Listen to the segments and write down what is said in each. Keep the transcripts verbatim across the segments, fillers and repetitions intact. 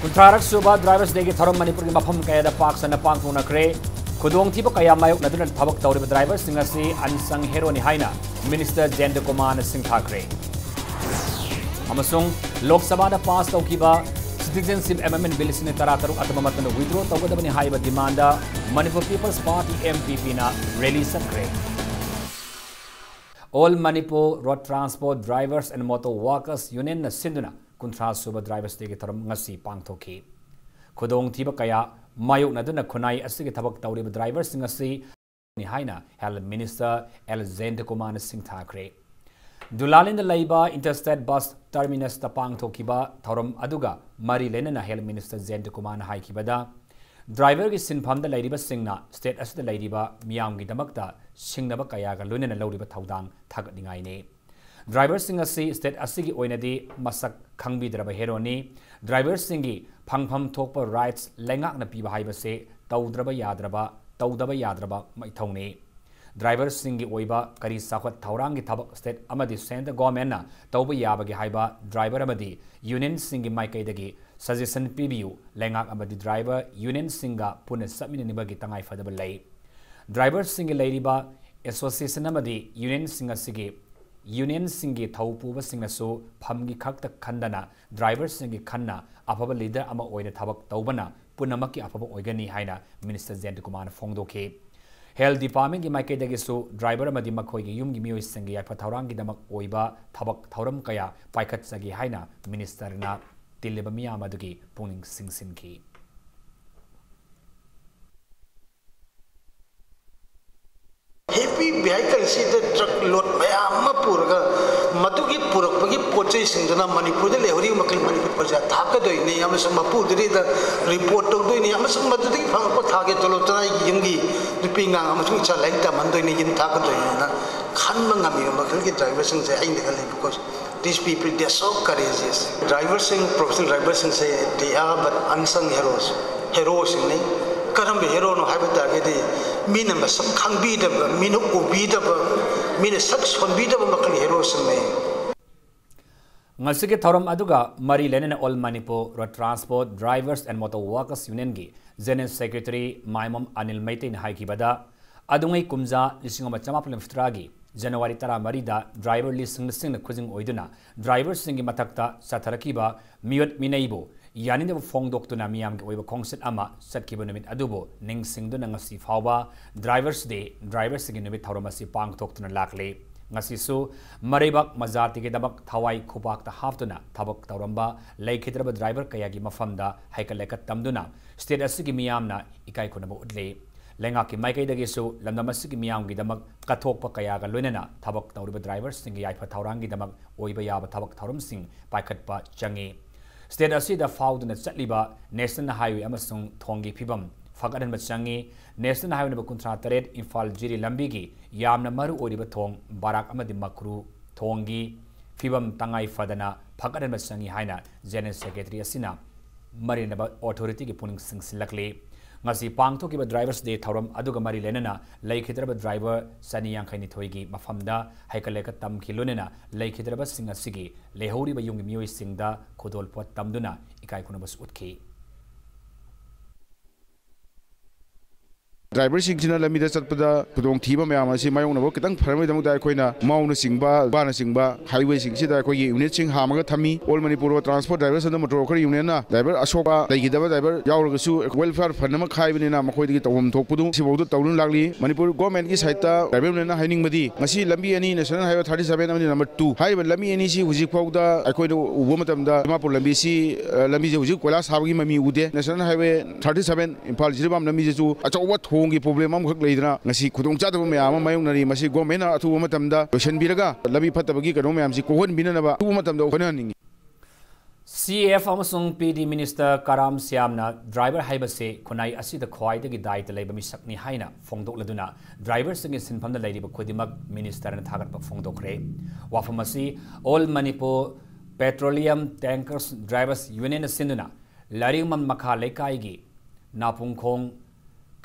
ꯀꯨꯟꯊ꯭ꯔꯥꯔꯛ ꯁꯨꯕ Drivers Day ꯒꯤ ꯊꯧꯔꯝ ꯃꯅꯤꯄꯨꯔꯒꯤ ꯃꯐꯝ ꯀꯌꯥꯗ ꯄꯥꯛ ꯁꯟꯅ ꯄꯥꯡꯊꯣꯛꯅꯈ꯭ꯔꯦ꯫ ꯈꯨꯗꯣꯡꯊꯤꯕ ꯀꯌꯥ ꯃꯥꯌꯣꯛꯅꯗꯨꯅ ꯊꯕꯛ ꯇꯧꯔꯤꯕ driver ꯁꯤꯡ ꯑꯁꯤ unsung hero ꯅꯤ ꯍꯥꯏꯅ Minister ꯖꯌꯟꯇ ꯀꯨꯃꯥꯔꯅ ꯁꯤꯡꯊꯥꯈ꯭ꯔꯦ꯫ ꯑꯃꯁꯨꯡ ꯂꯣꯛ ꯁꯚꯥꯗ pass ꯇꯧꯈꯤꯕ Citizenship Amendment Bill ꯂꯤꯁꯤꯡ ꯇꯔꯥ ꯇꯔꯨꯛ ꯑꯇꯝꯕ ꯃꯇꯝꯗ withdraw ꯇꯧꯒꯗꯕꯅꯤ ꯍꯥꯏꯕ demand ꯗ Manipur People's Party, M P P, ꯅ rally ꯆꯠꯈ꯭ꯔꯦ꯫ All Manipur Road Transport Drivers and Motor Workers Union ꯅ ꯁꯤꯟꯗꯨꯅ ꯀꯨꯟꯊ꯭ꯔꯥ ꯁꯨꯕ Drivers Day ꯒꯤ ꯊꯧꯔꯝ ꯉꯁꯤ ꯄꯥꯡꯊꯣꯛꯈꯤ꯫ ꯈꯨꯗꯣꯡꯊꯤꯕ ꯀꯌꯥ ꯃꯥꯌꯣꯛꯅꯗꯨꯅ ꯈꯨꯟꯅꯥꯏ ꯑꯁꯤꯒꯤ ꯊꯕꯛ ꯇꯧꯔꯤꯕ driver ꯁꯤꯡ ꯑꯁꯤ ꯅꯤ ꯍꯥꯏꯅ Health Minister ꯑꯦꯜ ꯖꯌꯟꯇ ꯀꯨꯃꯥꯔꯅ ꯁꯤꯡꯊꯥꯈ꯭ꯔꯦ꯫ ꯗꯨꯂꯥꯂꯤꯟꯗ ꯂꯩꯕ Interstate Bus Terminus ꯇ ꯄꯥꯡꯊꯣꯛꯈꯤꯕ ꯊꯧꯔꯝ ꯑꯗꯨꯒ ꯃꯔꯤ ꯂꯩꯅꯅ Health Minister ꯖꯌꯟꯇ ꯀꯨꯃꯥꯔꯅ ꯍꯥꯏꯈꯤꯕꯗ, driver ꯒꯤ ꯁꯤꯟꯐꯝꯗ ꯂꯩꯔꯤꯕꯁꯤꯡꯅ state ꯑꯁꯤꯗ ꯂꯩꯔꯤꯕ ꯃꯤꯌꯥꯝꯒꯤꯗꯃꯛꯇ ꯁꯤꯡꯅꯕ ꯀꯌꯥꯒ ꯂꯣꯏꯅꯅ ꯂꯧꯔꯤꯕ ꯊꯧꯗꯥꯡ ꯊꯥꯒꯠꯅꯤꯡꯉꯥꯏꯅꯤ꯫ Driver ꯁꯤꯡ ꯑꯁꯤ state ꯑꯁꯤꯒꯤ ꯑꯣꯏꯅꯗꯤ ꯃꯁꯛ ꯈꯪꯕꯤꯗ꯭ꯔꯕ hero ꯅꯤ꯫ Driver ꯁꯤꯡꯒꯤ ꯐꯪꯐꯝ ꯊꯣꯛꯄ rights ꯂꯩꯉꯥꯛꯅ ꯄꯤꯕ ꯍꯥꯏꯕꯁꯦ ꯇꯧꯗ꯭ꯔꯕ ꯌꯥꯗ꯭ꯔꯕ, ꯇꯧꯗꯕ ꯌꯥꯗ꯭ꯔꯕ ꯃꯊꯧꯅꯤ꯫ Driver ꯁꯤꯡꯒꯤ ꯑꯣꯏꯕ ꯀꯔꯤ ꯆꯥꯎꯈꯠ ꯊꯧꯔꯥꯡꯒꯤ ꯊꯕꯛ state ꯑꯃꯗꯤ central government ꯅ ꯇꯧꯕ ꯌꯥꯕꯒꯦ ꯍꯥꯏꯕ driver ꯑꯃꯗꯤ union ꯁꯤꯡꯒꯤ ꯃꯥꯏꯀꯩꯗꯒꯤ suggestion ꯄꯤꯕꯤꯌꯨ꯫ ꯂꯩꯉꯥꯛ ꯑꯃꯗꯤ driver union ꯁꯤꯡꯒ ꯄꯨꯟꯅ ꯆꯠꯃꯤꯟꯅꯅꯕꯒꯤ ꯇꯉꯥꯏꯐꯗꯕ ꯂꯩ꯫ Driver ꯁꯤꯡꯒꯤ ꯂꯩꯔꯤꯕ association ꯑꯃꯗꯤ union ꯁꯤꯡ ꯑꯁꯤꯒꯤ union ꯁꯤꯡꯒꯤ ꯊꯧ ꯄꯨꯕꯁꯤꯡꯅꯁꯨ ꯐꯝꯒꯤ ꯈꯛꯇ ꯈꯟꯗꯅ driver ꯁꯤꯡꯒꯤ ꯈꯟꯅ ꯑꯐꯕ leader ꯑꯃ ꯑꯣꯏꯅ ꯊꯕꯛ ꯇꯧꯕꯅ ꯄꯨꯝꯅꯃꯛꯀꯤ ꯑꯐꯕ ꯑꯣꯏꯒꯅꯤ ꯍꯥꯏꯅ Minister ꯖꯌꯟꯇ ꯀꯨꯃꯥꯔꯅ ꯐꯣꯡꯗꯣꯛꯈꯤ꯫ Health Department ꯒꯤ ꯃꯥꯏꯀꯩꯗꯒꯤꯁꯨ driver ꯑꯃꯗꯤ ꯃꯈꯣꯏꯒꯤ ꯌꯨꯝꯒꯤ ꯃꯤꯑꯣꯏꯁꯤꯡꯒꯤ ꯌꯥꯏꯐ ꯊꯧꯔꯥꯡꯒꯤꯗꯃꯛ ꯑꯣꯏꯕ ꯊꯕꯛ ꯊꯧꯔꯝ ꯀꯌꯥ ꯄꯥꯏꯈꯠꯆꯒꯦ ꯍꯥꯏꯅ Minister ꯅ ꯇꯤꯜꯂꯤꯕ ꯃꯤꯌꯥꯝ ꯑꯗꯨꯒꯤ ꯄꯨꯛꯅꯤꯡ ꯆꯤꯡꯁꯤꯟꯈꯤ꯫ Heavy vehicle ꯁꯤꯗ truck load ꯃꯌꯥꯝ ꯑꯃ ꯄꯨꯔꯒ, ꯃꯗꯨꯒꯤ ꯄꯨꯔꯛꯄꯒꯤ ꯄꯣꯠ ꯆꯩꯁꯤꯡꯗꯨꯅ ꯃꯅꯤꯄꯨꯔꯗ ꯂꯩꯍꯧꯔꯤꯕ ꯃꯈꯩ ꯃꯅꯤꯄꯨꯔ ꯄ꯭ꯔꯖꯥ ꯊꯥꯛꯀꯗꯣꯏꯅꯤ ꯑꯃꯁꯨꯡ ꯃꯄꯨꯗꯨꯗ report ꯇꯧꯗꯣꯏꯅꯤ ꯑꯃꯁꯨꯡ ꯃꯗꯨꯗꯒꯤ ꯐꯪꯉꯛꯄ ꯊꯥꯒꯤ ꯇꯣꯂꯣꯞꯇꯨꯅ ꯑꯩꯒꯤ ꯌꯨꯝꯒꯤ ꯅꯨꯄꯤ ꯑꯉꯥꯡ ꯑꯃꯁꯨꯡ ꯏꯆꯥ ꯂꯥꯏꯔꯤꯛ ꯇꯝꯍꯟꯗꯣꯏꯅꯤ, ꯌꯨꯝ ꯊꯥꯛꯀꯗꯣꯏꯅꯤꯅ ꯈꯟꯕ ꯉꯝꯃꯤꯕ ꯃꯈꯜꯒꯤ driver ꯁꯤꯡꯁꯦ ꯑꯩꯅ ꯈꯜꯂꯤ꯫ Because these people, they are so courageous. Driver ꯁꯤꯡ, professional driver ꯁꯤꯡꯁꯦ, they are but unsung heroes, hero ꯁꯤꯡꯅꯤ꯫ ꯀꯔꯝꯕ hero ꯅꯣ ꯍꯥꯏꯕ ꯇꯥꯔꯒꯗꯤ, ꯃꯤꯅ ꯃꯁꯛ ꯈꯪꯕꯤꯗꯕ, ꯃꯤꯅ ꯎꯕꯤꯗꯕ, ꯃꯤꯅ ꯁꯛ ꯁꯣꯟꯕꯤꯗꯕ ꯃꯈꯜꯒꯤ hero ꯁꯤꯡꯅꯤ꯫ ꯉꯁꯤꯒꯤ ꯊꯧꯔꯝ ꯑꯗꯨꯒ ꯃꯔꯤ ꯂꯩꯅꯅ All Manipur Road Transport Drivers and Motor Workers Unionꯒꯤ General Secretary ꯃꯥꯏꯃꯝ Anil ꯃꯩꯇꯩꯅ ꯍꯥꯏꯈꯤꯕꯗ, ꯑꯗꯨꯉꯩ ꯀꯨꯝꯖꯥ ꯂꯤꯁꯤꯡ ꯑꯃ ꯆꯃꯥꯄꯜ ꯃꯔꯤꯐꯨꯇꯔꯥꯒꯤ January ꯇꯔꯥꯃꯔꯤꯗ driver ꯂꯤꯁꯤꯡ ꯂꯤꯁꯤꯡꯅ ꯈꯨꯖꯤꯡ ꯑꯣꯏꯗꯨꯅ driverꯁꯤꯡꯒꯤ ꯃꯊꯛꯇ ꯆꯠꯊꯔꯛꯈꯤꯕ ꯃꯤꯑꯣꯠ ꯃꯤꯅꯩꯕꯨ ꯌꯥꯅꯤꯡꯗꯕ ꯐꯣꯡꯗꯣꯛꯇꯨꯅ ꯃꯤꯌꯥꯝꯒꯤ ꯑꯣꯏꯕ ꯈꯣꯡꯆꯠ ꯑꯃ ꯆꯠꯈꯤꯕ ꯅꯨꯃꯤꯠ ꯑꯗꯨꯕꯨ ꯅꯤꯡꯁꯤꯡꯗꯨꯅ ꯉꯁꯤ ꯐꯥꯎꯕ Drivers Day, driverꯁꯤꯡꯒꯤ ꯅꯨꯃꯤꯠ ꯊꯧꯔꯝ ꯑꯁꯤ ꯄꯥꯡꯊꯣꯛꯇꯨꯅ ꯂꯥꯛꯂꯤ꯫ ꯉꯁꯤꯁꯨ ꯃꯔꯩꯕꯥꯛ ꯃꯖꯥꯇꯤꯒꯤꯗꯃꯛ ꯊꯋꯥꯏ ꯈꯨꯕꯥꯛꯇ ꯍꯥꯞꯇꯨꯅ ꯊꯕꯛ ꯇꯧꯔꯝꯕ ꯂꯩꯈꯤꯗ꯭ꯔꯕ driver ꯀꯌꯥꯒꯤ ꯃꯐꯝꯗ ꯍꯩꯀꯠ ꯂꯩꯀꯠ ꯇꯝꯗꯨꯅ state ꯑꯁꯤꯒꯤ ꯃꯤꯌꯥꯝꯅ ꯏꯀꯥꯏ ꯈꯨꯝꯅꯕ ꯎꯠꯂꯤ꯫ ꯂꯩꯉꯥꯛꯀꯤ ꯃꯥꯏꯀꯩꯗꯒꯤꯁꯨ ꯂꯝꯗꯝ ꯑꯁꯤꯒꯤ ꯃꯤꯌꯥꯝꯒꯤꯗꯃꯛ ꯀꯠꯊꯣꯛꯄ ꯀꯌꯥꯒ ꯂꯣꯏꯅꯅ ꯊꯕꯛ ꯇꯧꯔꯤꯕ driverꯁꯤꯡꯒꯤ ꯌꯥꯏꯐ ꯊꯧꯔꯥꯡꯒꯤꯗꯃꯛ ꯑꯣꯏꯕ ꯌꯥꯕ ꯊꯕꯛ ꯊꯧꯔꯝꯁꯤꯡ ꯄꯥꯏꯈꯠꯄ ꯆꯪꯏ꯫ State ꯑꯁꯤꯗ ꯐꯥꯎꯗꯨꯅ ꯆꯠꯂꯤꯕ National Highway ꯑꯃꯁꯨꯡ ꯊꯣꯡꯒꯤ ꯐꯤꯕꯝ ꯐꯒꯠꯍꯟꯕ ꯆꯪꯏ꯫ National Highway number ꯀꯨꯟꯊ꯭ꯔꯥ ꯇꯔꯦꯠ ꯏꯝꯐꯥꯜ ꯖꯤꯔꯤ ꯂꯝꯕꯤꯒꯤ ꯌꯥꯝꯅ ꯃꯔꯨ ꯑꯣꯏꯔꯤꯕ ꯊꯣꯡ ꯕꯥꯔꯥꯛ ꯑꯃꯗꯤ ꯃꯀ꯭ꯔꯨ ꯊꯣꯡꯒꯤ ꯐꯤꯕꯝ ꯇꯉꯥꯏ ꯐꯗꯅ ꯐꯒꯠꯍꯟꯕ ꯆꯪꯏ ꯍꯥꯏꯅ General Secretary ꯑꯁꯤꯅ ꯃꯔꯤ ꯂꯩꯅꯕ authorityꯒꯤ ꯄꯨꯛꯅꯤꯡ ꯆꯤꯡꯁꯤꯜꯂꯛꯂꯤ꯫ ꯉꯁꯤ ꯄꯥꯡꯊꯣꯛꯈꯤꯕ Drivers Day ꯊꯧꯔꯝ ꯑꯗꯨꯒ ꯃꯔꯤ ꯂꯩꯅꯅ ꯂꯩꯈꯤꯗ꯭ꯔꯕ driver ꯆꯅꯤ ꯌꯥꯡꯈꯩ ꯅꯤꯊꯣꯏꯒꯤ ꯃꯐꯝꯗ ꯍꯩꯀꯠ ꯂꯩꯀꯠ ꯇꯝꯈꯤ, ꯂꯣꯏꯅꯅ ꯂꯩꯈꯤꯗ꯭ꯔꯕꯁꯤꯡ ꯑꯁꯤꯒꯤ ꯂꯩꯍꯧꯔꯤꯕ ꯌꯨꯝꯒꯤ ꯃꯤꯑꯣꯏꯁꯤꯡꯗ ꯈꯨꯗꯣꯜꯄꯣꯠ ꯇꯝꯗꯨꯅ ꯏꯀꯥꯏ ꯈꯨꯝꯅꯕꯁꯨ ꯎꯠꯈꯤ꯫ Driverꯁꯤꯡꯁꯤꯅ ꯂꯝꯕꯤꯗ ꯆꯠꯄꯗ ꯈꯨꯗꯣꯡꯊꯤꯕ ꯃꯌꯥꯝ ꯑꯁꯤ ꯃꯥꯌꯣꯛꯅꯕ ꯈꯤꯇꯪ ꯐꯅꯕꯒꯤꯗꯃꯛꯇ ꯑꯩꯈꯣꯏꯅ ꯃꯥꯎꯅꯆꯤꯡꯕ, ꯕꯥꯅꯆꯤꯡꯕ highwayꯁꯤꯡꯁꯤꯗ ꯑꯩꯈꯣꯏꯒꯤ unitꯁꯤꯡ ꯍꯥꯝꯃꯒ ꯊꯝꯃꯤ꯫ All Manipur Road Transport Drivers and Motor Worker Unionꯅ driver ꯑꯁꯣꯛꯄ ꯂꯩꯈꯤꯗꯕ driver ꯌꯥꯎꯔꯒꯁꯨ welfare fund ꯑꯃ ꯈꯥꯏꯕꯅꯤꯅ ꯃꯈꯣꯏꯗꯒꯤ ꯇꯧꯐꯝ ꯊꯣꯛꯄꯗꯨ ꯁꯤꯐꯥꯎꯗ ꯇꯧꯗꯨꯅ ꯂꯥꯛꯂꯤ꯫ ꯃꯅꯤꯄꯨꯔ governmentꯀꯤ sideꯇ driver unionꯅ ꯍꯥꯏꯅꯤꯡꯕꯗꯤ ꯉꯁꯤ ꯂꯝꯕꯤ ꯑꯅꯤ, National Highway thirty seven ꯑꯃꯗꯤ number two ꯍꯥꯏꯔꯤꯕ ꯂꯝꯕꯤ ꯑꯅꯤꯁꯤ ꯍꯧꯖꯤꯛ ꯐꯥꯎꯗ ꯑꯩꯈꯣꯏꯅ ꯎꯕ ꯃꯇꯝꯗ ꯗꯤꯃꯥꯄꯨꯔ ꯂꯝꯕꯤꯁꯤ, ꯑ, ꯂꯝꯕꯤꯁꯦ ꯍꯧꯖꯤꯛ ꯀꯣꯏꯂꯥꯁ ꯊꯥꯕꯒꯤ ꯃꯃꯤ ꯎꯗꯦ꯫ National Highway thirty seven Imphal Jiribam ꯂꯝꯕꯤꯁꯤꯁꯨ ꯑꯆꯧꯕ ꯊꯣꯡꯒꯤ problem ꯑꯃꯈꯛ ꯂꯩꯗꯅ ꯉꯁꯤ ꯈꯨꯗꯣꯡꯆꯥꯗꯕ ꯃꯌꯥꯝ ꯑꯃ ꯃꯥꯌꯣꯛꯅꯔꯤ꯫ ꯃꯁꯤ governmentꯅ ꯑꯊꯨꯕ ꯃꯇꯝꯗ ꯂꯣꯏꯁꯤꯟꯕꯤꯔꯒ ꯂꯝꯕꯤ ꯐꯠꯇꯕꯒꯤ ꯀꯩꯅꯣ ꯃꯌꯥꯝꯁꯤ ꯀꯣꯛꯍꯟꯕꯤꯅꯅꯕ ꯑꯊꯨꯕ ꯃꯇꯝꯗ ꯍꯣꯠꯅꯍꯟꯅꯤꯡꯉꯤ꯫ CAF ꯑꯃꯁꯨꯡ PD minister ꯀꯔꯥꯝ ꯁ꯭ꯌꯥꯝꯅ driver ꯍꯥꯏꯕꯁꯤ ꯈꯨꯟꯅꯥꯏ ꯑꯁꯤꯗ ꯈ꯭ꯋꯥꯏꯗꯒꯤ ꯗꯥꯏꯇ ꯂꯩꯕ ꯃꯤꯁꯛꯅꯤ ꯍꯥꯏꯅ ꯐꯣꯡꯗꯣꯛꯂꯗꯨꯅ driverꯁꯤꯡꯒꯤ ꯁꯤꯟꯐꯝꯗ ꯂꯩꯔꯤꯕ ꯈꯨꯗꯤꯡꯃꯛ ministerꯅ ꯊꯥꯒꯠꯄ ꯐꯣꯡꯗꯣꯛꯈ꯭ꯔꯦ꯫ ꯋꯥꯐꯝ ꯑꯁꯤ All Manipur Petroleum Tankers Drivers Unionꯅ ꯁꯤꯟꯗꯨꯅ ꯂꯥꯏꯔꯤꯛꯃꯟ ꯃꯈꯥ ꯂꯩꯀꯥꯏꯒꯤ ꯅꯥꯄꯨꯡꯈꯣꯡ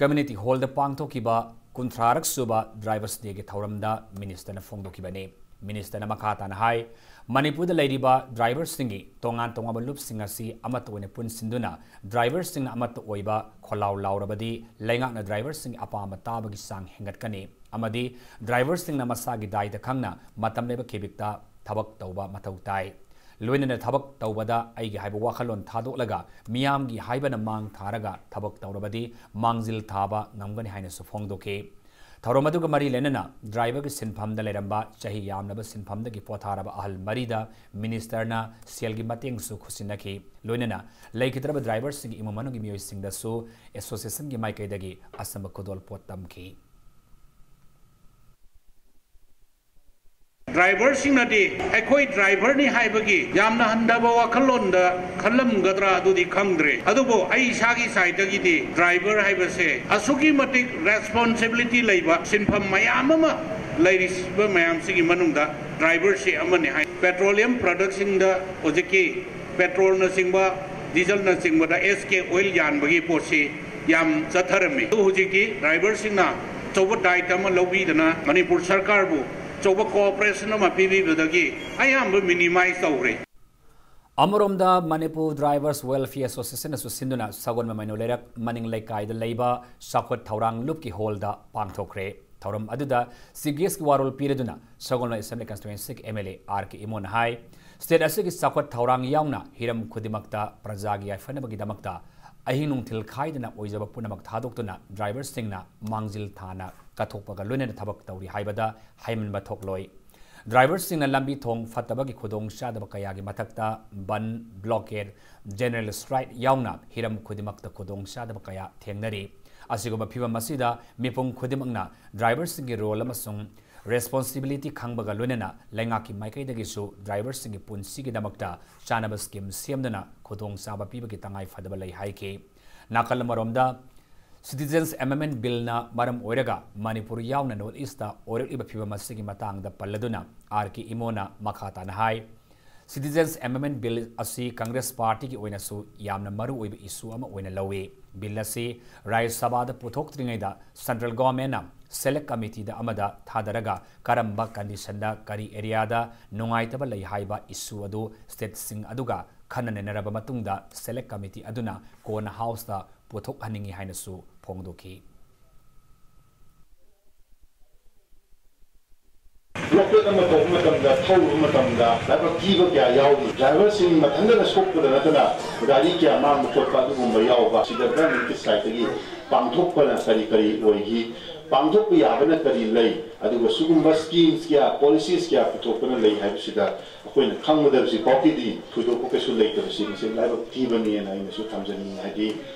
Community Hallꯗ ꯄꯥꯡꯊꯣꯛꯈꯤꯕ ꯀꯨꯟꯊ꯭ꯔꯥꯔꯛ ꯁꯨꯕ Drivers Dayꯒꯤ ꯊꯧꯔꯝꯗ ministerꯅ ꯐꯣꯡꯗꯣꯛꯈꯤꯕꯅꯤ꯫ Ministerꯅ ꯃꯈꯥ ꯇꯥꯅ ꯍꯥꯏ, ꯃꯅꯤꯄꯨꯔꯗ ꯂꯩꯔꯤꯕ ꯗ꯭ꯔꯥꯏꯚꯔꯁꯤꯡꯒꯤ ꯇꯣꯉꯥꯟ ꯇꯣꯉꯥꯟꯕ ꯂꯨꯞꯁꯤꯡ ꯑꯁꯤ ꯑꯃꯠꯇ ꯑꯣꯏꯅ ꯄꯨꯟꯁꯤꯟꯗꯨꯅ ꯗ꯭ꯔꯥꯏꯚꯔꯁꯤꯡꯅ ꯑꯃꯠꯇ ꯑꯣꯏꯕ ꯈꯣꯜꯂꯥꯎ ꯂꯥꯎꯔꯕꯗꯤ ꯂꯩꯉꯥꯛꯅ ꯗ꯭ꯔꯥꯏꯚꯔꯁꯤꯡꯒꯤ ꯑꯄꯥꯝꯕ ꯇꯥꯕꯒꯤ ꯆꯥꯡ ꯍꯦꯟꯒꯠꯀꯅꯤ ꯑꯃꯗꯤ ꯗ꯭ꯔꯥꯏꯚꯔꯁꯤꯡꯅ ꯃꯁꯥꯒꯤ ꯗꯥꯏꯇ ꯈꯪꯅ ꯃꯇꯝ ꯂꯩꯕ ꯈꯤꯕꯤꯛꯇ ꯊꯕꯛ ꯇꯧꯕ ꯃꯊꯧ ꯇꯥꯏ꯫ ꯂꯣꯏꯅꯅ ꯊꯕꯛ ꯇꯧꯕꯗ ꯑꯩꯒꯤ ꯍꯥꯏꯕ ꯋꯥꯈꯜꯂꯣꯟ ꯊꯥꯗꯣꯛꯂꯒ ꯃꯤꯌꯥꯝꯒꯤ ꯍꯥꯏꯕꯅ ꯃꯥꯡ ꯊꯥꯔꯒ ꯊꯕꯛ ꯇꯧꯔꯕꯗꯤ ꯃꯥꯡꯖꯤꯜ ꯊꯥꯕ ꯉꯝꯒꯅꯤ ꯍꯥꯏꯅꯁꯨ ꯐꯣꯡꯗꯣꯛꯈꯤ꯫ ꯊꯧꯔꯝ ꯑꯗꯨꯒ ꯃꯔꯤ ꯂꯩꯅꯅ ꯗ꯭ꯔꯥꯏꯚꯔꯒꯤ ꯁꯤꯟꯐꯝꯗ ꯂꯩꯔꯝꯕ ꯆꯍꯤ ꯌꯥꯝꯂꯕ ꯁꯤꯟꯐꯝꯗꯒꯤ ꯄꯣꯊꯥꯔꯕ ꯑꯍꯜ ꯃꯔꯤꯗ ꯃꯤꯅꯤꯁꯇꯔꯅ ꯁꯦꯜꯒꯤ ꯃꯇꯦꯡꯁꯨ ꯈꯨꯠꯁꯤꯟꯅꯈꯤ꯫ ꯂꯣꯏꯅꯅ ꯂꯩꯈꯤꯗ꯭ꯔꯕ ꯗ꯭ꯔꯥꯏꯚꯔꯁꯤꯡꯒꯤ ꯏꯃꯨꯡ ꯃꯅꯨꯡꯒꯤ ꯃꯤꯑꯣꯏꯁꯤꯡꯗꯁꯨ ꯑꯦꯁꯣꯁꯤꯌꯦꯁꯟꯒꯤ ꯃꯥꯏꯀꯩꯗꯒꯤ ꯑꯆꯝꯕ ꯈꯨꯗꯣꯜꯄꯣꯠ ꯇꯝꯈꯤ꯫ ꯗ꯭ꯔꯥꯏꯚꯔꯁꯤꯡꯅꯗꯤ ꯑꯩꯈꯣꯏ ꯗ꯭ꯔꯥꯏꯚꯔꯅꯤ ꯍꯥꯏꯕꯒꯤ ꯌꯥꯝꯅ ꯍꯟꯊꯕ ꯋꯥꯈꯜꯂꯣꯟꯗ ꯈꯜꯂꯝꯒꯗ꯭ꯔꯥ ꯑꯗꯨꯗꯤ ꯈꯪꯗ꯭ꯔꯦ꯫ ꯑꯗꯨꯕꯨ ꯑꯩ ꯏꯁꯥꯒꯤ ꯁꯥꯏꯠꯇꯒꯤꯗꯤ ꯗ꯭ꯔꯥꯏꯚꯔ ꯍꯥꯏꯕꯁꯦ ꯑꯁꯨꯛꯀꯤ ꯃꯇꯤꯛ ꯔꯦꯁꯄꯣꯟꯁꯤꯕꯤꯂꯤꯇꯤ ꯂꯩꯕ ꯁꯤꯟꯐꯝ ꯃꯌꯥꯝ ꯑꯃ ꯂꯩꯔꯤꯕ ꯃꯌꯥꯝꯁꯤꯒꯤ ꯃꯅꯨꯡꯗ ꯗ꯭ꯔꯥꯏꯚꯔꯁꯤ ꯑꯃꯅꯤ ꯍꯥꯏ꯫ ꯄꯦꯇ꯭ꯔꯣꯂꯤꯌꯝ ꯄ꯭ꯔꯗꯛꯁꯤꯡꯗ ꯍꯧꯖꯤꯛꯀꯤ ꯄꯦꯇ꯭ꯔꯣꯜꯅꯆꯤꯡꯕ, ꯗꯤꯖꯜꯅꯆꯤꯡꯕꯗ ꯑꯦꯁ ꯀꯦ ꯑꯣꯏꯜ ꯌꯥꯟꯕꯒꯤ ꯄꯣꯠꯁꯤ ꯌꯥꯝ ꯆꯠꯊꯔꯝꯃꯤ꯫ ꯑꯗꯨ ꯍꯧꯖꯤꯛꯇꯤ ꯗ꯭ꯔꯥꯏꯚꯔꯁꯤꯡꯅ ꯑꯆꯧꯕ ꯗꯥꯏꯇ ꯑꯃ ꯂꯧꯕꯤꯗꯅ ꯃꯅꯤꯄꯨꯔ ꯁꯔꯀꯥꯔꯕꯨ ꯑꯆꯧꯕ ꯀꯣꯑꯣꯄꯔꯦꯁꯟ ꯑꯃ ꯄꯤꯕꯤꯕꯗꯒꯤ ꯑꯌꯥꯝꯕ ꯃꯤꯅꯤꯃꯥꯏꯖ ꯇꯧꯈ꯭ꯔꯦ꯫ ꯑꯃꯔꯣꯝꯗ ꯃꯅꯤꯄꯨꯔ ꯗ꯭ꯔꯥꯏꯚꯔꯁ ꯋꯦꯜꯐꯤꯌꯔ ꯑꯦꯁꯣꯁꯤꯌꯦꯁꯟꯅꯁꯨ ꯁꯤꯟꯗꯨꯅ ꯁꯒꯣꯜꯕꯟ ꯃꯩꯅꯣ ꯂꯩꯔꯛ ꯃꯅꯤꯡ ꯂꯩꯀꯥꯏꯗ ꯂꯩꯕ ꯆꯥꯎꯈꯠ ꯊꯧꯔꯥꯡ ꯂꯨꯞꯀꯤ ꯍꯣꯜꯗ ꯄꯥꯡꯊꯣꯛꯈ꯭ꯔꯦ꯫ ꯊꯧꯔꯝ ꯑꯗꯨꯗ ꯆꯤꯐ ꯒꯦꯁꯀꯤ ꯋꯥꯔꯣꯜ ꯄꯤꯔꯗꯨꯅ ꯁꯒꯣꯜꯕꯟ ꯑꯦꯁꯦꯝꯕ꯭ꯂꯤ ꯀꯟꯁꯇꯤꯇ꯭ꯋꯦꯟꯁꯤꯒꯤ M L A R K ꯏꯃꯣꯅ ꯍꯥꯏ, ꯁ꯭ꯇꯦꯠ ꯑꯁꯤꯒꯤ ꯆꯥꯎꯈꯠ ꯊꯧꯔꯥꯡ ꯌꯥꯎꯅ ꯍꯤꯔꯝ ꯈꯨꯗꯤꯡꯃꯛꯇ ꯄ꯭ꯔꯖꯥꯒꯤ ꯌꯥꯏꯐꯅꯕꯒꯤꯗꯃꯛꯇ ꯑꯍꯤꯡ ꯅꯨꯡꯊꯤꯜ ꯈꯥꯏꯗꯅ ꯑꯣꯏꯖꯕ ꯄꯨꯝꯅꯃꯛ ꯊꯥꯗꯣꯛꯇꯨꯅ ꯗ꯭ꯔꯥꯏꯚꯔꯁꯤꯡꯅ ꯃꯥꯡꯖꯤꯜ ꯊꯥꯅ ꯀꯠꯊꯣꯛꯄꯒ ꯂꯣꯏꯅꯅ ꯊꯕꯛ ꯇꯧꯔꯤ ꯍꯥꯏꯕꯗ ꯍꯥꯏꯃꯟꯕ ꯊꯣꯛꯂꯣꯏ꯫ ꯗ꯭ꯔꯥꯏꯚꯔꯁꯤꯡꯅ ꯂꯝꯕꯤ ꯊꯣꯡ ꯐꯠꯇꯕꯒꯤ ꯈꯨꯗꯣꯡꯆꯥꯗꯕ ꯀꯌꯥꯒꯤ ꯃꯊꯛꯇ ꯕꯟ, ꯕ꯭ꯂꯣꯀꯦꯗ, ꯖꯦꯅꯔꯦꯜ ꯁ꯭ꯇ꯭ꯔꯥꯏꯛ ꯌꯥꯎꯅ ꯍꯤꯔꯝ ꯈꯨꯗꯤꯡꯃꯛꯇ ꯈꯨꯗꯣꯡꯆꯥꯗꯕ ꯀꯌꯥ ꯊꯦꯡꯅꯔꯤ꯫ ꯑꯁꯤꯒꯨꯝꯕ ꯐꯤꯚꯝ ꯑꯁꯤꯗ ꯃꯤꯄꯨꯝ ꯈꯨꯗꯤꯡꯃꯛꯅ ꯗ꯭ꯔꯥꯏꯚꯔꯁꯤꯡꯒꯤ ꯔꯣꯜ ꯑꯃꯁꯨꯡ ꯔꯦꯁꯄꯣꯟꯁꯤꯕꯤꯂꯤꯇꯤ ꯈꯪꯕꯒ ꯂꯣꯏꯅꯅ ꯂꯩꯉꯥꯛꯀꯤ ꯃꯥꯏꯀꯩꯗꯒꯤꯁꯨ ꯗ꯭ꯔꯥꯏꯚꯔꯁꯤꯡꯒꯤ ꯄꯨꯟꯁꯤꯒꯤꯗꯃꯛꯇ ꯆꯥꯅꯕ ꯁ꯭ꯀꯤꯝ ꯁꯦꯝꯗꯨꯅ ꯈꯨꯗꯣꯡꯆꯥꯕ ꯄꯤꯕꯒꯤ ꯇꯉꯥꯏ ꯐꯗꯕ ꯂꯩ ꯍꯥꯏꯈꯤ꯫ ꯅꯥꯀꯜ ꯑꯃꯔꯣꯝꯗ, ꯁꯤꯇꯤꯖꯦꯟꯁ ꯑꯦꯃꯦꯟꯗꯃꯦꯟꯠ ꯕꯤꯜꯅ ꯃꯔꯝ ꯑꯣꯏꯔꯒ ꯃꯅꯤꯄꯨꯔ ꯌꯥꯎꯅ ꯅꯣꯔꯠ ꯏꯁꯇ ꯑꯣꯏꯔꯛꯂꯤꯕ ꯐꯤꯚꯝ ꯑꯁꯤꯒꯤ ꯃꯇꯥꯡꯗ ꯄꯜꯂꯗꯨꯅ ꯑꯥꯔ ꯀꯦ ꯏꯃꯣꯅ ꯃꯈꯥ ꯇꯥꯅ ꯍꯥꯏ, ꯁꯤꯇꯤꯖꯦꯟꯁ ꯑꯦꯃꯦꯟꯗꯃꯦꯟꯠ ꯕꯤꯜ ꯑꯁꯤ ꯀꯪꯒ꯭ꯔꯦꯁ ꯄꯥꯔꯇꯤꯒꯤ ꯑꯣꯏꯅꯁꯨ ꯌꯥꯝꯅ ꯃꯔꯨ ꯑꯣꯏꯕ ꯏꯁꯨ ꯑꯃ ꯑꯣꯏꯅ ꯂꯧꯏ꯫ ꯕꯤꯜ ꯑꯁꯤ ꯔꯥꯖ꯭ꯌ ꯁꯚꯥꯗ ꯄꯨꯊꯣꯛꯇ꯭ꯔꯤꯉꯩꯗ ꯁꯦꯟꯇ꯭ꯔꯦꯜ ꯒꯣꯚꯔꯟꯃꯦꯟꯠꯅ Select Committeeꯗ ꯑꯃꯗ ꯊꯥꯗꯔꯒ ꯀꯔꯝꯕ conditionꯗ ꯀꯔꯤ areaꯗ ꯅꯨꯡꯉꯥꯏꯇꯕ ꯂꯩ ꯍꯥꯏꯕ issue ꯑꯗꯨ stateꯁꯤꯡ ꯑꯗꯨꯒ ꯈꯟꯅ ꯅꯩꯅꯔꯕ ꯃꯇꯨꯡꯗ Select Committee ꯑꯗꯨꯅ ꯀꯣꯟꯅ Houseꯇ ꯄꯨꯊꯣꯛꯍꯟꯅꯤꯡꯏ ꯍꯥꯏꯅꯁꯨ ꯐꯣꯡꯗꯣꯛꯈꯤ꯫ ꯕ꯭ꯂꯣꯀꯦꯠ ꯑꯃ ꯇꯧꯕ ꯃꯇꯝꯗ, ꯊꯧꯔꯨꯕ ꯃꯇꯝꯗ ꯂꯥꯏꯕꯛ ꯊꯤꯕ ꯀꯌꯥ ꯌꯥꯎꯔꯤ꯫ ꯗ꯭ꯔꯥꯏꯚꯔꯁꯤꯡ ꯃꯊꯟꯇꯅ ꯁꯣꯛꯄꯗ ꯅꯠꯇꯅ ꯒꯥꯔꯤ ꯀꯌꯥ ꯃꯥꯡꯕ ꯈꯣꯠꯄ ꯑꯗꯨꯒꯨꯝꯕ ꯌꯥꯎꯕ꯫ ꯁꯤꯗ ꯒꯚꯔꯟꯃꯦꯟꯠꯀꯤ ꯁꯥꯏꯠꯇꯒꯤ ꯄꯥꯡꯊꯣꯛꯄꯅ ꯀꯔꯤ ꯀꯔꯤ ꯑꯣꯏꯈꯤ, ꯄꯥꯡꯊꯣꯛꯄ ꯌꯥꯕꯅ ꯀꯔꯤ ꯂꯩ, ꯑꯗꯨꯒ ꯁꯤꯒꯨꯝꯕ schemes ꯀꯌꯥ, policies ꯀꯌꯥ ꯄꯨꯊꯣꯛꯄꯅ ꯂꯩ ꯍꯥꯏꯕꯁꯤꯗ ꯑꯩꯈꯣꯏꯅ ꯈꯪꯒꯗꯕꯁꯤ ꯐꯥꯎꯒꯤꯗꯤ ꯊꯣꯏꯗꯣꯛꯄ ꯀꯩꯁꯨ ꯂꯩꯇꯕꯁꯤ ꯃꯁꯤ ꯂꯥꯏꯕꯛ ꯊꯤꯕꯅꯦꯅ ꯑꯩꯅꯁꯨ ꯊꯝꯖꯅꯤꯡꯉꯤ꯫ ꯍꯥꯏꯗꯤ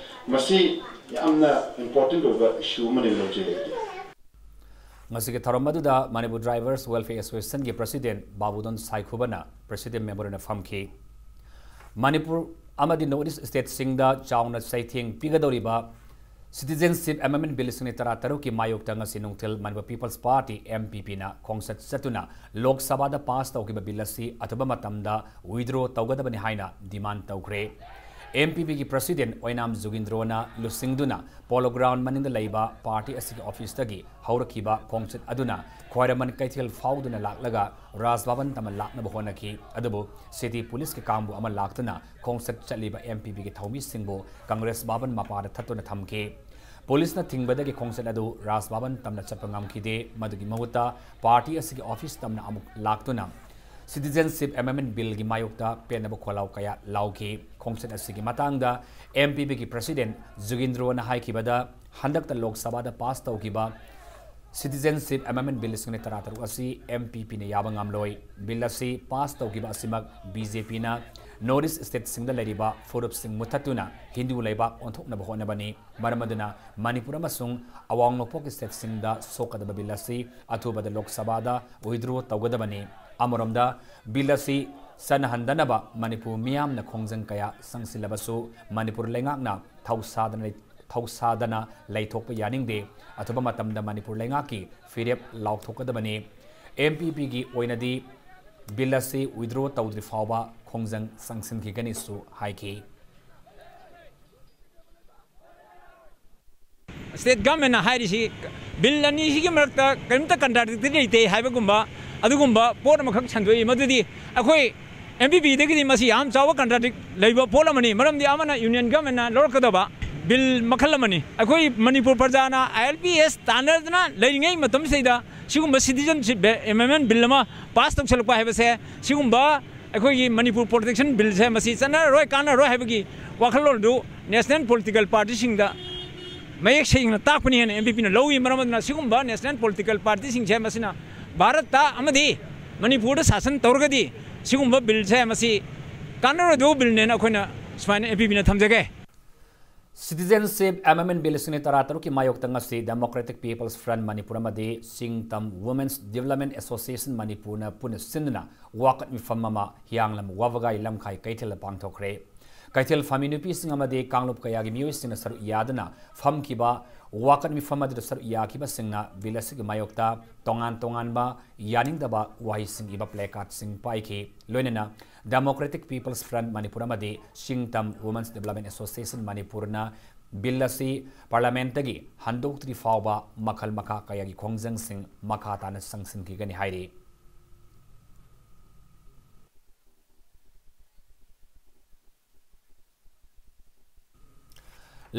ꯃꯁꯤ ꯌꯥꯝꯅ important ꯑꯣꯏꯕ issue ꯑꯃꯅꯤ ꯂꯧꯖꯩ ꯑꯩꯗꯤ꯫ ꯉꯁꯤꯒꯤ ꯊꯧꯔꯝ ꯑꯗꯨꯗ Manipur Drivers Welfare Associationꯒꯤ President ꯕꯥꯕꯨꯗꯣꯟ ꯁꯥꯏꯈꯨꯕꯅ President Member ꯑꯣꯏꯅ ꯐꯝꯈꯤ꯫ ꯃꯅꯤꯄꯨꯔ ꯑꯃꯗꯤ North East stateꯁꯤꯡꯗ ꯆꯥꯎꯅ ꯆꯩꯊꯦꯡ ꯄꯤꯒꯗꯧꯔꯤꯕ Citizenship Amendment Bill ꯂꯤꯁꯤꯡ ꯑꯅꯤ ꯇꯔꯥꯇꯔꯨꯛꯀꯤ ꯃꯥꯌꯣꯛꯇ ꯉꯁꯤ ꯅꯨꯡꯊꯤꯜ Manipur People's Party, MPPꯅ ꯈꯣꯡꯆꯠ ꯆꯠꯇꯨꯅ ꯂꯣꯛ ꯁꯚꯥꯗ pass ꯇꯧꯈꯤꯕ bill ꯑꯁꯤ ꯑꯊꯨꯕ ꯃꯇꯝꯗ withdraw ꯇꯧꯒꯗꯕꯅꯤ ꯍꯥꯏꯅ demand ꯇꯧꯈ꯭ꯔꯦ꯫ MPPꯒꯤ President ꯑꯣꯏꯅꯥꯝ ꯖꯨꯒꯤꯟꯗ꯭ꯔꯣꯅ ꯂꯨꯆꯤꯡꯗꯨꯅ Polo Ground ꯃꯅꯤꯡꯗ ꯂꯩꯕ party ꯑꯁꯤꯒꯤ officeꯇꯒꯤ ꯍꯧꯔꯛꯈꯤꯕ ꯈꯣꯡꯆꯠ ꯑꯗꯨꯅ ꯈ꯭ꯋꯥꯏꯔꯝꯕꯟ ꯀꯩꯊꯦꯜ ꯐꯥꯎꯗꯨꯅ ꯂꯥꯛꯂꯒ ꯔꯥꯖ ꯚꯕꯟ ꯇꯝꯅ ꯂꯥꯛꯅꯕ ꯍꯣꯠꯅꯈꯤ꯫ ꯑꯗꯨꯕꯨ city policeꯀꯤ ꯀꯥꯡꯕꯨ ꯑꯃ ꯂꯥꯛꯇꯨꯅ ꯈꯣꯡꯆꯠ ꯆꯠꯂꯤꯕ MPPꯒꯤ ꯊꯧꯃꯤꯁꯤꯡꯕꯨ Congress ꯚꯕꯟ ꯃꯄꯥꯗ ꯊꯠꯇꯨꯅ ꯊꯝꯈꯤ꯫ Policeꯅ ꯊꯤꯡꯕꯗꯒꯤ ꯈꯣꯡꯆꯠ ꯑꯗꯨ ꯔꯥꯖ ꯚꯕꯟ ꯇꯝꯅ ꯆꯠꯄ ꯉꯝꯈꯤꯗꯦ꯫ ꯃꯗꯨꯒꯤ ꯃꯍꯨꯠꯇ party ꯑꯁꯤꯒꯤ office ꯇꯝꯅ ꯑꯃꯨꯛ ꯂꯥꯛꯇꯨꯅ Citizenship Amendment Billꯒꯤ ꯃꯥꯌꯣꯛꯇ ꯄꯦꯟꯗꯕ ꯈꯣꯜꯂꯥꯎ ꯀꯌꯥ ꯂꯥꯎꯈꯤ꯫ ꯈꯣꯡꯆꯠ ꯑꯁꯤꯒꯤ ꯃꯇꯥꯡꯗ MPPꯒꯤ President ꯖꯨꯒꯤꯟꯗ꯭ꯔꯣꯅ ꯍꯥꯏꯈꯤꯕꯗ, ꯍꯟꯗꯛꯇ ꯂꯣꯛ ꯁꯚꯥꯗ pass ꯇꯧꯈꯤꯕ Citizenship Amendment Bill ꯂꯤꯁꯤꯡ ꯑꯅꯤ ꯇꯔꯥꯇꯔꯨꯛ ꯑꯁꯤ MPPꯅ ꯌꯥꯕ ꯉꯝꯂꯣꯏ꯫ Bill ꯑꯁꯤ pass ꯇꯧꯈꯤꯕ ꯑꯁꯤꯃꯛ BJPꯅ North East stateꯁꯤꯡꯗ ꯂꯩꯔꯤꯕ ꯐꯨꯔꯨꯞꯁꯤꯡ ꯃꯨꯊꯠꯇꯨꯅ ꯍꯤꯟꯗꯨ ꯂꯩꯕꯥꯛ ꯑꯣꯟꯊꯣꯛꯅꯕ ꯍꯣꯠꯅꯕꯅꯤ꯫ ꯃꯔꯝ ꯑꯗꯨꯅ ꯃꯅꯤꯄꯨꯔ ꯑꯃꯁꯨꯡ ꯑꯋꯥꯡ ꯅꯣꯡꯄꯣꯛꯀꯤ stateꯁꯤꯡꯗ ꯁꯣꯛꯀꯗꯕ bill ꯑꯁꯤ ꯑꯊꯨꯕꯗ ꯂꯣꯛ ꯁꯚꯥꯗ withdraw ꯇꯧꯒꯗꯕꯅꯤ꯫ ꯑꯃꯔꯣꯝꯗ, bill ꯑꯁꯤ ꯆꯠꯅꯍꯟꯗꯅꯕ ꯃꯅꯤꯄꯨꯔ ꯃꯤꯌꯥꯝꯅ ꯈꯣꯡꯖꯪ ꯀꯌꯥ ꯆꯪꯁꯤꯜꯂꯕꯁꯨ ꯃꯅꯤꯄꯨꯔ ꯂꯩꯉꯥꯛꯅ ꯊꯧꯁꯥꯗꯅ ꯊꯧꯁꯥꯗꯅ ꯂꯩꯊꯣꯛꯄ ꯌꯥꯅꯤꯡꯗꯦ꯫ ꯑꯊꯨꯕ ꯃꯇꯝꯗ ꯃꯅꯤꯄꯨꯔ ꯂꯩꯉꯥꯛꯀꯤ ꯐꯤꯔꯦꯞ ꯂꯥꯎꯊꯣꯛꯀꯗꯕꯅꯤ꯫ MPPꯒꯤ ꯑꯣꯏꯅꯗꯤ bill ꯑꯁꯤ withdraw ꯇꯧꯗ꯭ꯔꯤ ꯐꯥꯎꯕ ꯈꯣꯡꯖꯪ ꯆꯪꯁꯤꯟꯈꯤꯒꯅꯤꯁꯨ ꯍꯥꯏꯈꯤ꯫ State governmentꯅ ꯍꯥꯏꯔꯤꯁꯤ ꯕꯤꯜ ꯑꯅꯤꯁꯤꯒꯤ ꯃꯔꯛꯇ ꯀꯔꯤꯝꯇ ꯀꯟꯇ꯭ꯔꯥꯗꯤꯛꯇꯤ ꯂꯩꯇꯦ ꯍꯥꯏꯕꯒꯨꯝꯕ ꯑꯗꯨꯒꯨꯝꯕ ꯄꯣꯠ ꯑꯃꯈꯛ ꯁꯟꯗꯣꯛꯏ꯫ ꯃꯗꯨꯗꯤ ꯑꯩꯈꯣꯏ ꯑꯦꯝ ꯄꯤ ꯄꯤꯗꯒꯤꯗꯤ ꯃꯁꯤ ꯌꯥꯝ ꯆꯥꯎꯕ ꯀꯟꯇ꯭ꯔꯥꯗꯤꯛ ꯂꯩꯕ ꯄꯣꯠ ꯑꯃꯅꯤ꯫ ꯃꯔꯝꯗꯤ ꯑꯃꯅ ꯌꯨꯅꯤꯌꯟ ꯒꯚꯔꯟꯃꯦꯟꯅ ꯂꯧꯔꯛꯀꯗꯕ ꯕꯤꯜ ꯃꯈꯜ ꯑꯃꯅꯤ꯫ ꯑꯩꯈꯣꯏ ꯃꯅꯤꯄꯨꯔ ꯄ꯭ꯔꯖꯥꯅ ꯑꯥꯏ ꯑꯦꯜ ꯄꯤ ꯑꯦꯁ ꯇꯥꯟꯅꯗꯅ ꯂꯩꯔꯤꯉꯩ ꯃꯇꯝꯁꯤꯗ ꯁꯤꯒꯨꯝꯕ ꯁꯤꯇꯤꯖꯟꯁꯤꯞ ꯑꯦꯃꯦꯟꯃꯦꯟ ꯕꯤꯜ ꯑꯃ ꯄꯥꯁ ꯇꯧꯁꯜꯂꯛꯄ ꯍꯥꯏꯕꯁꯦ, ꯁꯤꯒꯨꯝꯕ ꯑꯩꯈꯣꯏꯒꯤ ꯃꯅꯤꯄꯨꯔ ꯄ꯭ꯔꯣꯇꯦꯛꯁꯟ ꯕꯤꯜꯁꯦ ꯃꯁꯤ ꯆꯠꯅꯔꯔꯣꯏ, ꯀꯥꯟꯅꯔꯔꯣꯏ ꯍꯥꯏꯕꯒꯤ ꯋꯥꯈꯜꯂꯣꯟꯗꯨ ꯅꯦꯁꯅꯦꯜ ꯄꯣꯂꯤꯇꯤꯀꯦꯜ ꯄꯥꯔꯇꯤꯁꯤꯡꯗ ꯃꯌꯦꯛ ꯁꯦꯡꯅ ꯇꯥꯛꯄꯅꯤ ꯍꯥꯏꯅ ꯑꯦꯝ ꯄꯤ ꯄꯤꯅ ꯂꯧꯏ꯫ ꯃꯔꯝ ꯑꯗꯨꯅ ꯁꯤꯒꯨꯝꯕ ꯅꯦꯁꯅꯦꯜ ꯄꯣꯂꯤꯇꯤꯀꯦꯜ ꯄꯥꯔꯇꯤꯁꯤꯡꯁꯦ ꯃꯁꯤꯅ ꯚꯥꯔꯠꯇ ꯑꯃꯗꯤ ꯃꯅꯤꯄꯨꯔꯗ ꯁꯥꯁꯟ ꯇꯧꯔꯒꯗꯤ ꯁꯤꯒꯨꯝꯕ ꯕꯤꯜꯁꯦ ꯃꯁꯤ ꯀꯥꯟꯅꯔꯣꯏꯗꯕ ꯕꯤꯜꯅꯦꯅ ꯑꯩꯈꯣꯏꯅ ꯁꯨꯃꯥꯏꯅ ꯑꯦꯝ ꯄꯤ ꯄꯤꯅ ꯊꯝꯖꯒꯦ꯫ Citizenship Amendment Bill ꯂꯤꯁꯤꯡ ꯑꯅꯤ ꯇꯔꯥ ꯇꯔꯨꯛꯀꯤ ꯃꯥꯌꯣꯛꯇ ꯉꯁꯤ Democratic People's Front ꯃꯅꯤꯄꯨꯔ ꯑꯃꯗꯤ ꯁꯤꯡꯇꯝ Women's Development Association ꯃꯅꯤꯄꯨꯔꯅ ꯄꯨꯟꯅ ꯁꯤꯟꯗꯨꯅ ꯋꯥꯀꯠ ꯃꯤꯐꯝ ꯑꯃ ꯍꯤꯌꯥꯡꯂꯝ ꯋꯥꯕꯒꯥꯏ ꯂꯝꯈꯥꯏ ꯀꯩꯊꯦꯜꯗ ꯄꯥꯡꯊꯣꯛꯈ꯭ꯔꯦ꯫ ꯀꯩꯊꯦꯜ ꯐꯝꯃꯤ ꯅꯨꯄꯤꯁꯤꯡ ꯑꯃꯗꯤ ꯀꯥꯡꯂꯨꯞ ꯀꯌꯥꯒꯤ ꯃꯤꯑꯣꯏꯁꯤꯡꯅ ꯁꯔꯨꯛ ꯌꯥꯗꯨꯅ ꯐꯝꯈꯤꯕ ꯋꯥꯀꯠ ꯃꯤꯐꯝ ꯑꯗꯨꯗ ꯁꯔꯨꯛ ꯌꯥꯈꯤꯕꯁꯤꯡꯅ ꯕꯤꯜ ꯑꯁꯤꯒꯤ ꯃꯥꯌꯣꯛꯇ ꯇꯣꯉꯥꯟ ꯇꯣꯉꯥꯟꯕ ꯌꯥꯅꯤꯡꯗꯕ ꯋꯥꯍꯩꯁꯤꯡ ꯏꯕ ꯄ꯭ꯂꯦꯀꯥꯔꯠꯁꯤꯡ ꯄꯥꯏꯈꯤ꯫ ꯂꯣꯏꯅꯅ Democratic People's Front ꯃꯅꯤꯄꯨꯔ ꯑꯃꯗꯤ ꯁꯤꯡꯇꯝ Women's Development Association ꯃꯅꯤꯄꯨꯔꯅ ꯕꯤꯜ ꯑꯁꯤ ꯄꯥꯔꯂꯤꯌꯥꯃꯦꯟꯠꯇꯒꯤ ꯍꯟꯗꯣꯛꯇ꯭ꯔꯤ ꯐꯥꯎꯕ ꯃꯈꯜ ꯃꯈꯥ ꯀꯌꯥꯒꯤ ꯈꯣꯡꯖꯪꯁꯤꯡ ꯃꯈꯥ ꯇꯥꯅ ꯆꯪꯁꯤꯟꯈꯤꯒꯅꯤ ꯍꯥꯏꯔꯤ꯫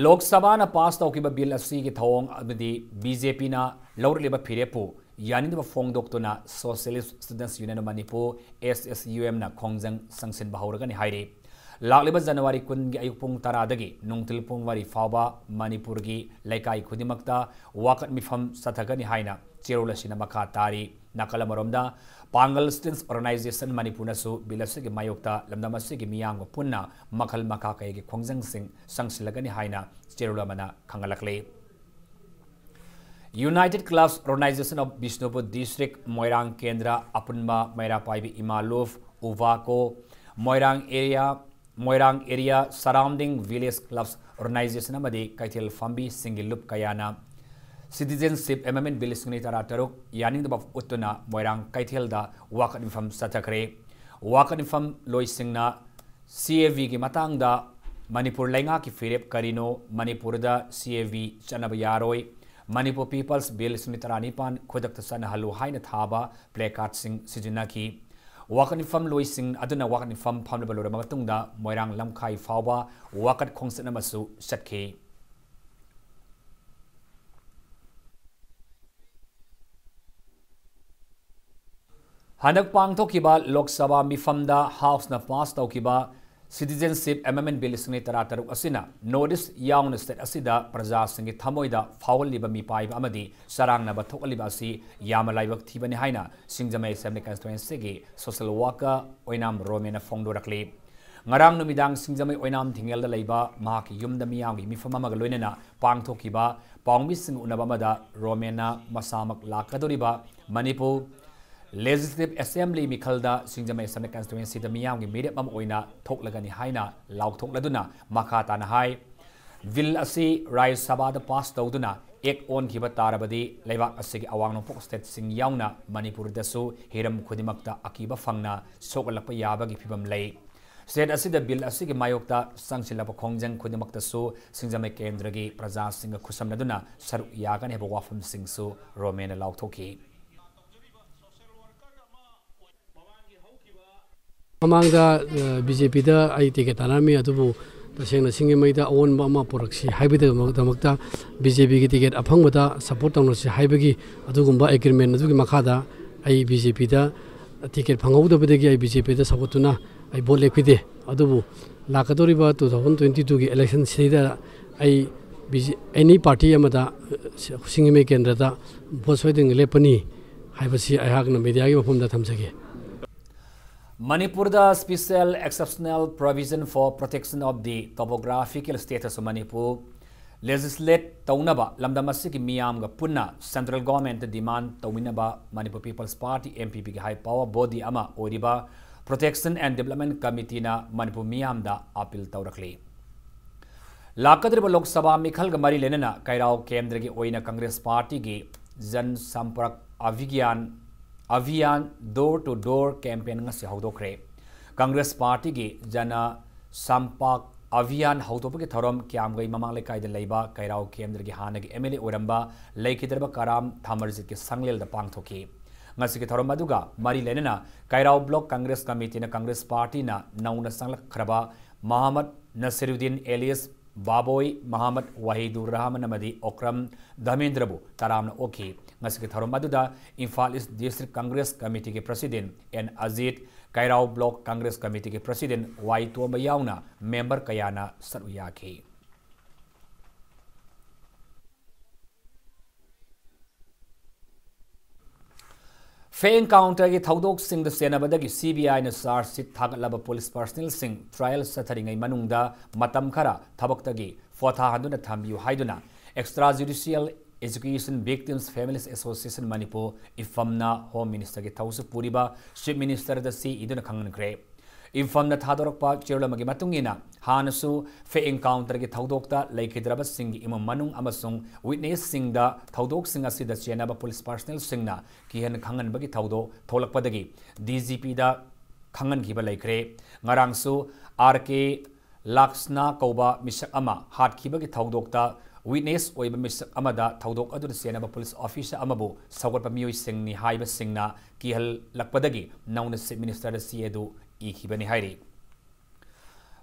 ꯂꯣꯛ ꯁꯚꯥꯅ ꯄꯥꯁ ꯇꯧꯈꯤꯕ ꯕꯤꯜ ꯑꯁꯤꯒꯤ ꯊꯧꯑꯣꯡ ꯑꯃꯗꯤ ꯕꯤ ꯖꯦ ꯄꯤꯅ ꯂꯧꯔꯛꯂꯤꯕ ꯐꯤꯔꯦꯞꯄꯨ ꯌꯥꯅꯤꯡꯗꯕ ꯐꯣꯡꯗꯣꯛꯇꯨꯅ Socialist Students Union of Manipur, S S U M ꯅ ꯈꯣꯡꯖꯪ ꯆꯪꯁꯤꯟꯕ ꯍꯧꯔꯒꯅꯤ ꯍꯥꯏꯔꯤ꯫ ꯂꯥꯛꯂꯤꯕ ꯖꯅꯋꯥꯔꯤ ꯀꯨꯟꯒꯤ ꯑꯌꯨꯛ ꯄꯨꯡ ꯇꯔꯥꯗꯒꯤ ꯅꯨꯡꯊꯤꯜ ꯄꯨꯡ ꯃꯔꯤ ꯐꯥꯎꯕ ꯃꯅꯤꯄꯨꯔꯒꯤ ꯂꯩꯀꯥꯏ ꯈꯨꯗꯤꯡꯃꯛꯇ ꯋꯥꯀꯠ ꯃꯤꯐꯝ ꯆꯠꯊꯒꯅꯤ ꯍꯥꯏꯅ ꯆꯦꯔꯣꯜ ꯑꯁꯤꯅ ꯃꯈꯥ ꯇꯥꯔꯤ꯫ ꯅꯥꯀꯜ ꯑꯃꯔꯣꯝꯗ, ꯄꯥꯡꯒꯜ Students Organization ꯃꯅꯤꯄꯨꯔꯅꯁꯨ ꯕꯤꯜ ꯑꯁꯤꯒꯤ ꯃꯥꯌꯣꯛꯇ ꯂꯝꯗꯝ ꯑꯁꯤꯒꯤ ꯃꯤꯌꯥꯝꯒ ꯄꯨꯟꯅ ꯃꯈꯜ ꯃꯈꯥ ꯀꯌꯥꯒꯤ ꯈꯣꯡꯖꯪꯁꯤꯡ ꯆꯪꯁꯤꯜꯂꯒꯅꯤ ꯍꯥꯏꯅ ꯆꯦꯔꯣꯜ ꯑꯃꯅ ꯈꯪꯍꯜꯂꯛꯂꯤ꯫ United Clubs Organization of Bishnupur District, ꯃꯣꯏꯔꯥꯡ ꯀꯦꯟꯗ꯭ꯔ, ꯑꯄꯨꯟꯕ ꯃꯩꯔꯥ ꯄꯥꯏꯕꯤ ꯏꯃꯥ ꯂꯨꯞ, ꯎꯚꯥꯀꯣ, ꯃꯣꯏꯔꯥꯡ area, ꯃꯣꯏꯔꯥꯡ area surrounding village clubs organization ꯑꯃꯗꯤ ꯀꯩꯊꯦꯜ ꯐꯝꯕꯤꯁꯤꯡꯒꯤ ꯂꯨꯞ ꯀꯌꯥꯅ Citizenship Amendment Bill ꯂꯤꯁꯤꯡ ꯑꯅꯤ ꯇꯔꯥ ꯇꯔꯨꯛ ꯌꯥꯅꯤꯡꯗꯕ ꯎꯠꯇꯨꯅ ꯃꯣꯏꯔꯥꯡ ꯀꯩꯊꯦꯜꯗ ꯋꯥꯀꯠ ꯃꯤꯐꯝ ꯆꯠꯊꯈ꯭ꯔꯦ꯫ ꯋꯥꯀꯠ ꯃꯤꯐꯝ ꯂꯣꯏꯁꯤꯡꯅ C A V ꯒꯤ ꯃꯇꯥꯡꯗ ꯃꯅꯤꯄꯨꯔ ꯂꯩꯉꯥꯛꯀꯤ ꯐꯤꯔꯦꯞ ꯀꯔꯤꯅꯣ, ꯃꯅꯤꯄꯨꯔꯗ C A V ꯆꯠꯅꯕ ꯌꯥꯔꯣꯏ, ꯃꯅꯤꯄꯨꯔ ꯄꯤꯄꯜꯁ ꯕꯤꯜ ꯂꯤꯁꯤꯡ ꯇꯔꯥꯅꯤꯄꯥꯟ ꯈꯨꯗꯛꯇ ꯆꯠꯅꯍꯜꯂꯨ ꯍꯥꯏꯅ ꯊꯥꯕ placardꯁꯤꯡ ꯁꯤꯖꯤꯟꯅꯈꯤ꯫ ꯋꯥꯀꯠ ꯃꯤꯐꯝ ꯂꯣꯏꯁꯤꯡ ꯑꯗꯨꯅ ꯋꯥꯀꯠ ꯃꯤꯐꯝ ꯐꯝꯂꯕ ꯂꯣꯏꯔꯕ ꯃꯇꯨꯡꯗ ꯃꯣꯏꯔꯥꯡ ꯂꯝꯈꯥꯏ ꯐꯥꯎꯕ ꯋꯥꯀꯠ ꯈꯣꯡꯆꯠ ꯑꯃꯁꯨ ꯆꯠꯈꯤ꯫ ꯍꯟꯗꯛ ꯄꯥꯡꯊꯣꯛꯈꯤꯕ ꯂꯣꯛ ꯁꯚꯥ ꯃꯤꯐꯝꯗ ꯍꯥꯎꯁꯅ ꯄꯥꯁ ꯇꯧꯈꯤꯕ Citizenship Amendment Bill ꯂꯤꯁꯤꯡ ꯑꯅꯤ ꯇꯔꯥꯇꯔꯨꯛ ꯑꯁꯤꯅ North East ꯌꯥꯎꯅ state ꯑꯁꯤꯗ ꯄ꯭ꯔꯖꯥꯁꯤꯡꯒꯤ ꯊꯃꯣꯏꯗ ꯐꯥꯎꯍꯜꯂꯤꯕ ꯃꯤꯄꯥꯏꯕ ꯑꯃꯗꯤ ꯆꯔꯥꯡꯅꯕ ꯊꯣꯛꯍꯜꯂꯤꯕ ꯑꯁꯤ ꯌꯥꯝꯅ ꯂꯥꯏꯕꯛ ꯊꯤꯕꯅꯤ ꯍꯥꯏꯅ ꯁꯤꯡꯖꯃꯩ Assembly Constituencyꯒꯤ social worker ꯑꯣꯏꯅꯥꯝ ꯔꯣꯃꯦꯅ ꯐꯣꯡꯗꯣꯔꯛꯂꯤ꯫ ꯉꯔꯥꯡ ꯅꯨꯃꯤꯗꯥꯡ ꯁꯤꯡꯖꯃꯩ ꯑꯣꯏꯅꯥꯝ ꯊꯤꯡꯉꯦꯜꯗ ꯂꯩꯕ ꯃꯍꯥꯛꯀꯤ ꯌꯨꯝꯗ ꯃꯤꯌꯥꯝꯒꯤ ꯃꯤꯐꯝ ꯑꯃꯒ ꯂꯣꯏꯅꯅ ꯄꯥꯡꯊꯣꯛꯈꯤꯕ ꯄꯥꯎꯃꯤꯁꯤꯡ ꯎꯅꯕ ꯑꯃꯗ ꯔꯣꯃꯦꯅ ꯃꯁꯥꯃꯛ ꯂꯥꯛꯀꯗꯧꯔꯤꯕ ꯃꯅꯤꯄꯨꯔ Legislative Assembly ꯃꯤꯈꯜꯗ ꯁꯤꯡꯖꯃꯩ Assembly Constituencyꯗ ꯃꯤꯌꯥꯝꯒꯤ ꯃꯤꯔꯦꯞ ꯑꯃ ꯑꯣꯏꯅ ꯊꯣꯛꯂꯒꯅꯤ ꯍꯥꯏꯅ ꯂꯥꯎꯊꯣꯛꯂꯗꯨꯅ ꯃꯈꯥ ꯇꯥꯅ ꯍꯥꯏ, Bill ꯑꯁꯤ ꯔꯥꯖ꯭ꯌ ꯁꯚꯥꯗ ꯄꯥꯁ ꯇꯧꯗꯨꯅ act ꯑꯣꯟꯈꯤꯕ ꯇꯥꯔꯕꯗꯤ ꯂꯩꯕꯥꯛ ꯑꯁꯤꯒꯤ ꯑꯋꯥꯡ ꯅꯣꯡꯄꯣꯛ stateꯁꯤꯡ ꯌꯥꯎꯅ ꯃꯅꯤꯄꯨꯔꯗꯁꯨ ꯍꯤꯔꯝ ꯈꯨꯗꯤꯡꯃꯛꯇ ꯑꯀꯤꯕ ꯐꯪꯅ ꯁꯣꯛꯍꯜꯂꯛꯄ ꯌꯥꯕꯒꯤ ꯐꯤꯕꯝ ꯂꯩ꯫ State ꯑꯁꯤꯗ Bill ꯑꯁꯤꯒꯤ ꯃꯥꯌꯣꯛꯇ ꯆꯪꯁꯤꯜꯂꯕ ꯈꯣꯡꯖꯪ ꯈꯨꯗꯤꯡꯃꯛꯇꯁꯨ ꯁꯤꯡꯖꯃꯩ ꯀꯦꯟꯗ꯭ꯔꯒꯤ ꯄ꯭ꯔꯖꯥꯁꯤꯡꯒ ꯈꯨꯠꯁꯝꯅꯗꯨꯅ ꯁꯔꯨꯛ ꯌꯥꯒꯅꯤ ꯍꯥꯏꯕ ꯋꯥꯐꯝꯁꯤꯡꯁꯨ ꯔꯣꯃꯦꯅ ꯂꯥꯎꯊꯣꯛꯈꯤ꯫ ꯃꯃꯥꯡꯗ, ꯑ, BJPꯗ ꯑꯩ ticket ꯇꯥꯟꯅꯔꯝꯃꯤ, ꯑꯗꯨꯕꯨ ꯇꯁꯦꯡꯅ ꯁꯤꯡꯖꯃꯩꯗ ꯑꯑꯣꯟꯕ ꯑꯃ ꯄꯨꯔꯛꯁꯤ ꯍꯥꯏꯕꯒꯤꯗꯃꯛꯇ BJPꯒꯤ ticket ꯑꯐꯪꯕꯗ support ꯇꯧꯅꯁꯤ ꯍꯥꯏꯕꯒꯤ ꯑꯗꯨꯒꯨꯝꯕ agreement ꯑꯗꯨꯒꯤ ꯃꯈꯥꯗ ꯑꯩ BJPꯗ ticket ꯐꯪꯍꯧꯗꯕꯗꯒꯤ ꯑꯩ BJPꯗ ꯁꯧꯒꯠꯇꯨꯅ ꯑꯩ vote ꯂꯦꯞꯈꯤꯗꯦ꯫ ꯑꯗꯨꯕꯨ ꯂꯥꯛꯀꯗꯧꯔꯤꯕ two thousand twenty twoꯒꯤ electionꯁꯤꯗ ꯑꯩ BJ, any party ꯑꯃꯗ, ꯑ, ꯁꯤꯡꯖꯃꯩ ꯀꯦꯟꯗ꯭ꯔꯗ vote ꯁꯣꯏꯗꯅ ꯂꯦꯞꯄꯅꯤ ꯍꯥꯏꯕꯁꯤ ꯑꯩꯍꯥꯛꯅ mediaꯒꯤ ꯃꯐꯝꯗ ꯊꯝꯖꯒꯦ꯫ ꯃꯅꯤꯄꯨꯔꯗ Special Exceptional Provision for Protection of the Topographical Status of Manipur legislate ꯇꯧꯅꯕ ꯂꯝꯗꯝ ꯑꯁꯤꯒꯤ ꯃꯤꯌꯥꯝꯒ ꯄꯨꯟꯅ central governmentꯇ demand ꯇꯧꯃꯤꯟꯅꯕ Manipur People's Party, MPPꯒꯤ high power body ꯑꯃ ꯑꯣꯏꯔꯤꯕ Protection and Development Committeeꯅ ꯃꯅꯤꯄꯨꯔ ꯃꯤꯌꯥꯝꯗ appeal ꯇꯧꯔꯛꯂꯤ꯫ ꯂꯥꯛꯀꯗꯧꯔꯤꯕ ꯂꯣꯛ ꯁꯚꯥ ꯃꯤꯈꯜꯒ ꯃꯔꯤ ꯂꯩꯅꯅ ꯀꯩꯔꯥꯎ ꯀꯦꯟꯗ꯭ꯔꯒꯤ ꯑꯣꯏꯅ Congress Partyꯒꯤ Jan Sampark Abhiyan, Abhiyan door to door campaign ꯉꯁꯤ ꯍꯧꯗꯣꯛꯈ꯭ꯔꯦ꯫ Congress Partyꯒꯤ Jana Sampark ꯑꯚꯤꯌꯥꯟ ꯍꯧꯗꯣꯛꯄꯒꯤ ꯊꯧꯔꯝ ꯀ꯭ꯌꯥꯝꯒꯩ ꯃꯃꯥꯡ ꯂꯩꯀꯥꯏꯗ ꯂꯩꯕ ꯀꯩꯔꯥꯎ ꯀꯦꯟꯗ꯭ꯔꯒꯤ ꯍꯥꯟꯅꯒꯤ ꯑꯦꯝ ꯑꯦꯜ ꯑꯦ ꯑꯣꯏꯔꯝꯕ ꯂꯩꯈꯤꯗ꯭ꯔꯕ ꯀꯔꯥꯝ ꯊꯥꯃꯔꯖꯤꯠꯀꯤ ꯁꯪꯂꯦꯜꯗ ꯄꯥꯡꯊꯣꯛꯈꯤ꯫ ꯉꯁꯤꯒꯤ ꯊꯧꯔꯝ ꯑꯗꯨꯒ ꯃꯔꯤ ꯂꯩꯅꯅ ꯀꯩꯔꯥꯎ ꯕ꯭ꯂꯣꯛ ꯀꯪꯒ꯭ꯔꯦꯁ ꯀꯃꯤꯇꯤꯅ ꯀꯪꯒ꯭ꯔꯦꯁ ꯄꯥꯔꯇꯤꯅ ꯅꯧꯅ ꯆꯪꯂꯛꯈ꯭ꯔꯕ ꯃꯣꯍꯝꯃꯗ ꯅꯁꯤꯔꯨꯗꯤꯟ ꯑꯦꯂꯤꯌꯥꯁ ꯕꯥꯕꯣꯏ, ꯃꯣꯍꯝꯃꯗ ꯋꯥꯍꯤꯗꯨꯔ ꯔꯍꯃꯟ ꯑꯃꯗꯤ ꯑꯣꯀ꯭ꯔꯝ ꯙꯃꯦꯟꯗ꯭ꯔꯕꯨ ꯇꯔꯥꯝꯅ ꯑꯣꯛꯈꯤ꯫ ꯉꯁꯤꯒꯤ ꯊꯧꯔꯝ ꯑꯗꯨꯗ ꯏꯝꯐꯥꯜ ꯏꯁ ꯗꯤꯁꯇ꯭ꯔꯤꯛ ꯀꯪꯒ꯭ꯔꯦꯁ ꯀꯃꯤꯇꯤꯒꯤ president N Ajit, Keirao block Congress ꯀꯃꯤꯇꯤꯒꯤ ꯄ꯭ꯔꯁꯤꯗꯦꯟ ꯋꯥꯏ ꯇꯣꯝꯕ ꯌꯥꯎꯅ ꯃꯦꯝꯕꯔ ꯀꯌꯥꯅ ꯁꯔꯨꯛ ꯌꯥꯈꯤ꯫ ꯐꯦꯛ ꯑꯦꯟꯀꯥꯎꯟꯇꯔꯒꯤ ꯊꯧꯗꯣꯛꯁꯤꯡꯗ ꯆꯦꯟꯅꯕꯗꯒꯤ ꯁꯤ ꯕꯤ ꯑꯥꯏꯅ ꯆꯥꯔꯖ ꯁꯤꯠ ꯊꯥꯒꯠꯂꯕ ꯄꯨꯂꯤꯁ ꯄꯥꯔꯁꯅꯦꯜꯁꯤꯡ ꯇ꯭ꯔꯥꯌꯦꯜ ꯆꯠꯊꯔꯤꯉꯩ ꯃꯅꯨꯡꯗ ꯃꯇꯝ ꯈꯔ ꯊꯕꯛꯇꯒꯤ ꯄꯣꯊꯥꯍꯟꯗꯨꯅ ꯊꯝꯕꯤꯌꯨ ꯍꯥꯏꯗꯨꯅ extra judicial execution victims families association Manipur, ꯏꯐꯝꯅ ꯍꯣꯝ ꯃꯤꯅꯤꯁꯇꯔꯒꯤ ꯊꯧꯁꯨ ꯄꯨꯔꯤꯕ ꯆꯤꯐ ꯃꯤꯅꯤꯁꯇꯔꯗ ꯆꯦ ꯏꯗꯨꯅ ꯈꯪꯍꯟꯈ꯭ꯔꯦ꯫ ꯏꯝꯐꯝꯅ ꯊꯥꯗꯣꯔꯛꯄ ꯆꯦꯔꯣꯜ ꯑꯃꯒꯤ ꯃꯇꯨꯡ ꯏꯟꯅ, ꯍꯥꯟꯅꯁꯨ ꯐꯦꯛ ꯑꯦꯟꯀꯥꯎꯟꯇꯔꯒꯤ ꯊꯧꯗꯣꯛꯇ ꯂꯩꯈꯤꯗ꯭ꯔꯕꯁꯤꯡꯒꯤ ꯏꯃꯨꯡ ꯃꯅꯨꯡ ꯑꯃꯁꯨꯡ ꯋꯤꯠꯅꯦꯁꯁꯤꯡꯗ ꯊꯧꯗꯣꯛꯁꯤꯡ ꯑꯁꯤꯗ ꯆꯦꯟꯅꯕ ꯄꯨꯂꯤꯁ ꯄꯥꯔꯁꯅꯦꯜꯁꯤꯡꯅ ꯀꯤꯍꯟ ꯈꯪꯍꯟꯕꯒꯤ ꯊꯧꯗꯣꯛ ꯊꯣꯛꯂꯛꯄꯗꯒꯤ ꯗꯤ ꯖꯤ ꯄꯤꯗ ꯈꯪꯍꯟꯈꯤꯕ ꯂꯩꯈ꯭ꯔꯦ꯫ ꯉꯔꯥꯡꯁꯨ ꯑꯥꯔ ꯀꯦ ꯂꯥꯛꯁꯅꯥ ꯀꯧꯕ ꯃꯤꯁꯛ ꯑꯃ ꯍꯥꯠꯈꯤꯕꯒꯤ ꯊꯧꯗꯣꯛꯇ ꯋꯤꯠꯅꯦꯁ ꯑꯣꯏꯕ ꯃꯤꯁꯛ ꯑꯃꯗ ꯊꯧꯗꯣꯛ ꯑꯗꯨꯗ ꯆꯦꯟꯅꯕ ꯄꯨꯂꯤꯁ ꯑꯣꯐꯤꯁꯔ ꯑꯃꯕꯨ ꯁꯧꯒꯠꯄ ꯃꯤꯑꯣꯏꯁꯤꯡꯅꯤ ꯍꯥꯏꯕꯁꯤꯡꯅ ꯀꯤꯍꯜꯂꯛꯄꯗꯒꯤ ꯅꯧꯅ ꯆꯤꯐ ꯃꯤꯅꯤꯁꯇꯔꯗ ꯆꯦ ꯑꯗꯨ ꯏꯈꯤꯕꯅꯤ ꯍꯥꯏꯔꯤ꯫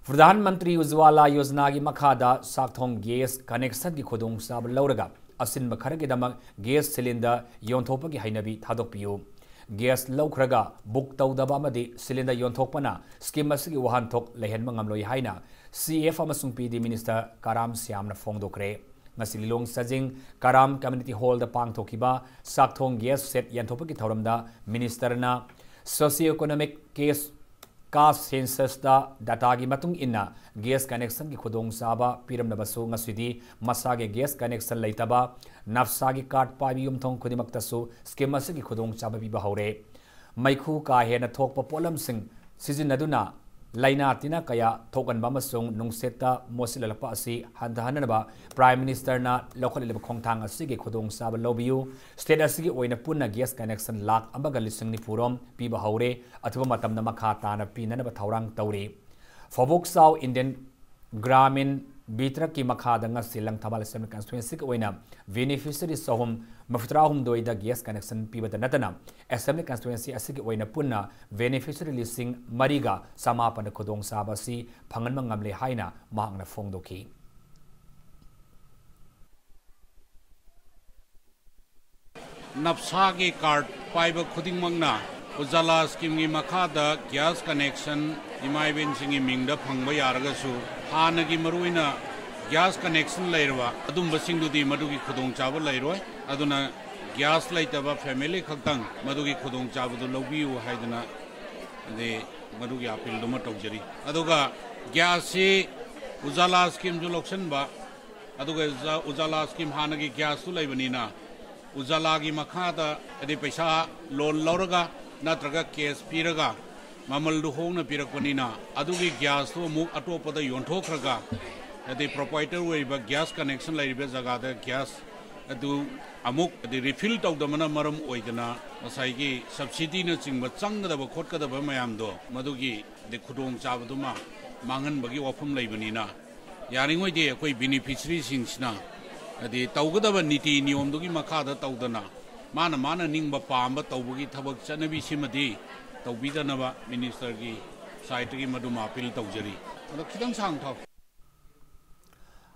ꯄ꯭ꯔꯙꯥꯟ ꯃꯟꯇ꯭ꯔꯤ ꯎꯖ꯭ꯋꯥꯂꯥ ꯌꯣꯖꯅꯥꯒꯤ ꯃꯈꯥꯗ ꯆꯥꯛꯊꯣꯡ ꯒ꯭ꯌꯥꯁ ꯀꯅꯦꯛꯁꯟꯒꯤ ꯈꯨꯗꯣꯡꯆꯥꯕ ꯂꯧꯔꯒ ꯑꯁꯤꯟꯕ ꯈꯔꯒꯤꯗꯃꯛ ꯒ꯭ꯌꯥꯁ ꯁꯤꯂꯤꯟꯗꯔ ꯌꯣꯟꯊꯣꯛꯄꯒꯤ ꯍꯩꯅꯕꯤ ꯊꯥꯗꯣꯛꯄꯤꯌꯨ꯫ ꯒ꯭ꯌꯥꯁ ꯂꯧꯈ꯭ꯔꯒ ꯕꯨꯛ ꯇꯧꯗꯕ ꯑꯃꯗꯤ ꯁꯤꯂꯤꯟꯗꯔ ꯌꯣꯟꯊꯣꯛꯄꯅ ꯁ꯭ꯀꯤꯝ ꯑꯁꯤꯒꯤ ꯋꯥꯍꯟꯊꯣꯛ ꯂꯩꯍꯟꯕ ꯉꯝꯂꯣꯏ ꯍꯥꯏꯅ ꯁꯤ ꯑꯦꯐ ꯑꯃꯁꯨꯡ ꯄꯤ ꯗꯤ ꯃꯤꯅꯤꯁꯇꯔ ꯀꯔꯥꯝ ꯁ꯭ꯌꯥꯝꯅ ꯐꯣꯡꯗꯣꯛꯈ꯭ꯔꯦ꯫ ꯉꯁꯤ ꯂꯤꯂꯣꯡ ꯆꯥꯖꯤꯡ ꯀꯔꯥꯝ ꯀꯝꯃ꯭ꯌꯨꯅꯤꯇꯤ ꯍꯣꯜꯗ ꯄꯥꯡꯊꯣꯛꯈꯤꯕ ꯆꯥꯛꯊꯣꯡ ꯒ꯭ꯌꯥꯁ ꯁꯦꯠ ꯌꯦꯟꯊꯣꯛꯄꯒꯤ ꯊꯧꯔꯝꯗ ꯃꯤꯅꯤꯁꯇꯔꯅ ꯁꯣꯁꯤꯑꯣ ꯏꯀꯣꯅꯣꯃꯤꯛ ꯀꯦꯁ ꯀꯥꯁ ꯁꯦꯟꯁꯁꯇ ꯗꯥꯇꯥꯒꯤ ꯃꯇꯨꯡ ꯏꯟꯅ ꯒ꯭ꯌꯥꯁ ꯀꯅꯦꯛꯁꯟꯒꯤ ꯈꯨꯗꯣꯡꯆꯥꯕ ꯄꯤꯔꯝꯂꯕꯁꯨ, ꯉꯁꯤꯗꯤ ꯃꯁꯥꯒꯤ ꯒ꯭ꯌꯥꯁ ꯀꯅꯦꯛꯁꯟ ꯂꯩꯇꯕ ꯅꯞꯁꯥꯒꯤ ꯀꯥꯔꯗ ꯄꯥꯏꯕ ꯌꯨꯝꯊꯣꯡ ꯈꯨꯗꯤꯡꯃꯛꯇꯁꯨ ꯁ꯭ꯀꯤꯝ ꯑꯁꯤꯒꯤ ꯈꯨꯗꯣꯡꯆꯥꯕ ꯄꯤꯕ ꯍꯧꯔꯦ꯫ ꯃꯩꯈꯨ ꯀꯥ ꯍꯦꯟꯅ ꯊꯣꯛꯄ ꯄꯣꯠꯂꯝꯁꯤꯡ ꯁꯤꯖꯤꯟꯅꯗꯨꯅ ꯂꯥꯏꯅꯥ ꯇꯤꯟꯅ ꯀꯌꯥ ꯊꯣꯛꯍꯟꯕ ꯑꯃꯁꯨꯡ ꯅꯨꯡꯁꯤꯠꯇ ꯃꯣꯠꯁꯤꯜꯂꯛꯄ ꯑꯁꯤ ꯍꯟꯊꯍꯟꯅꯕ ꯄ꯭ꯔꯥꯏꯝ ꯃꯤꯅꯤꯁꯇꯔꯅ ꯂꯧꯈꯠꯂꯤꯕ ꯈꯣꯡꯊꯥꯡ ꯑꯁꯤꯒꯤ ꯈꯨꯗꯣꯡꯆꯥꯕ ꯂꯧꯕꯤꯌꯨ꯫ ꯁ꯭ꯇꯦꯠ ꯑꯁꯤꯒꯤ ꯑꯣꯏꯅ ꯄꯨꯟꯅ ꯒ꯭ꯌꯥꯁ ꯀꯅꯦꯛꯁꯟ ꯂꯥꯈ ꯑꯃꯒ ꯂꯤꯁꯤꯡ ꯅꯤꯐꯨ ꯔꯣꯝ ꯄꯤꯕ ꯍꯧꯔꯦ꯫ ꯑꯊꯨꯕ ꯃꯇꯝꯗ ꯃꯈꯥ ꯇꯥꯅ ꯄꯤꯅꯅꯕ ꯊꯧꯔꯥꯡ ꯇꯧꯔꯤ꯫ ꯐꯣꯕꯣꯛꯆꯥꯎ ꯏꯟꯗꯤꯌꯟ ꯒ꯭ꯔꯥꯃꯤꯟ ꯕꯤꯇ꯭ꯔꯛꯀꯤ ꯃꯈꯥꯗ ꯉꯁꯤ ꯂꯪꯊꯕꯥꯜ Assembly Constituencyꯒꯤ ꯑꯣꯏꯅ beneficiary ꯆꯍꯨꯝ ꯃꯔꯤꯐꯨꯇꯔꯥ ꯍꯨꯝꯗꯣꯏꯗ gas connection ꯄꯤꯕꯗ ꯅꯠꯇꯅ, Assembly Constituency ꯑꯁꯤꯒꯤ ꯑꯣꯏꯅ ꯄꯨꯟꯅ beneficiary ꯂꯤꯁꯤꯡ ꯃꯔꯤꯒ ꯆꯃꯥꯄꯟ ꯈꯨꯗꯣꯡꯆꯥꯕ ꯑꯁꯤ ꯐꯪꯍꯟꯕ ꯉꯝꯂꯦ ꯍꯥꯏꯅ ꯃꯍꯥꯛꯅ ꯐꯣꯡꯗꯣꯛꯈꯤ꯫ ꯅꯞꯁꯥꯒꯤ card ꯄꯥꯏꯕ ꯈꯨꯗꯤꯡꯃꯛꯅ ꯎꯖꯥꯂꯥ schemeꯒꯤ ꯃꯈꯥꯗ gas connection ꯏꯃꯥ ꯏꯕꯦꯟꯁꯤꯡꯒꯤ ꯃꯤꯡꯗ ꯐꯪꯕ ꯌꯥꯔꯒꯁꯨ, ꯍꯥꯟꯅꯒꯤ ꯃꯔꯨꯑꯣꯏꯅ gas connection ꯂꯩꯔꯕ ꯑꯗꯨꯝꯕꯁꯤꯡꯗꯨꯗꯤ ꯃꯗꯨꯒꯤ ꯈꯨꯗꯣꯡꯆꯥꯕ ꯂꯩꯔꯣꯏ꯫ ꯑꯗꯨꯅ gas ꯂꯩꯇꯕ family ꯈꯛꯇꯪ ꯃꯗꯨꯒꯤ ꯈꯨꯗꯣꯡꯆꯥꯕꯗꯨ ꯂꯧꯕꯤꯌꯨ ꯍꯥꯏꯗꯅ, ꯑꯗꯩ ꯃꯗꯨꯒꯤ appealꯗꯨꯃ ꯇꯧꯖꯔꯤ꯫ ꯑꯗꯨꯒ gasꯁꯤ ꯎꯖꯥꯂꯥ schemeꯁꯨ ꯂꯧꯁꯤꯟꯕ, ꯑꯗꯨꯒ ꯎꯖꯥ-, ꯎꯖꯥꯂꯥ scheme ꯍꯥꯟꯅꯒꯤ gasꯇꯨ ꯂꯩꯕꯅꯤꯅ, ꯎꯖꯥꯂꯥꯒꯤ ꯃꯈꯥꯗ ꯍꯥꯏꯗꯤ ꯄꯩꯁꯥ loan ꯂꯧꯔꯒ ꯅꯠꯇ꯭ꯔꯒ cash ꯄꯤꯔꯒ ꯃꯃꯜꯗꯨ ꯍꯣꯡꯅ ꯄꯤꯔꯛꯄꯅꯤꯅ, ꯑꯗꯨꯒꯤ gasꯇꯨ ꯑꯃꯨꯛ ꯑꯇꯣꯞꯄꯗ ꯌꯣꯟꯊꯣꯛꯈ꯭ꯔꯒ, ꯍꯥꯏꯗꯤ proprietor ꯑꯣꯏꯔꯤꯕ gas connection ꯂꯩꯔꯤꯕ ꯖꯒꯥꯗ gas ꯑꯗꯨ ꯑꯃꯨꯛ ꯍꯥꯏꯗꯤ refill ꯇꯧꯗꯕꯅ ꯃꯔꯝ ꯑꯣꯏꯗꯅ, ꯉꯁꯥꯏꯒꯤ subsidyꯅꯆꯤꯡꯕ ꯆꯪꯒꯗꯕ ꯈꯣꯠꯀꯗꯕ ꯃꯌꯥꯝꯗꯣ, ꯃꯗꯨꯒꯤ ꯍꯥꯏꯗꯤ ꯈꯨꯗꯣꯡꯆꯥꯕꯗꯨꯃ ꯃꯥꯡꯍꯟꯕꯒꯤ ꯋꯥꯐꯝ ꯂꯩꯕꯅꯤꯅ, ꯌꯥꯔꯤꯉꯩꯗꯤ ꯑꯩꯈꯣꯏ beneficiaryꯁꯤꯡꯁꯤꯅ ꯍꯥꯏꯗꯤ ꯇꯧꯒꯗꯕ ꯅꯤꯇꯤ ꯅꯤꯌꯣꯝꯗꯨꯒꯤ ꯃꯈꯥꯗ ꯇꯧꯗꯅ, ꯃꯥꯅ ꯃꯥꯅ ꯅꯤꯡꯕ ꯄꯥꯝꯕ ꯇꯧꯕꯒꯤ ꯊꯕꯛ ꯆꯠꯅꯕꯤꯁꯤꯃꯗꯤ ꯇꯧꯕꯤꯗꯅꯕ ministerꯒꯤ sideꯇꯒꯤ ꯃꯗꯨꯃ appeal ꯇꯧꯖꯔꯤ꯫ ꯑꯗꯣ ꯈꯤꯇꯪ ꯁꯥꯡ ꯊꯥꯎ꯫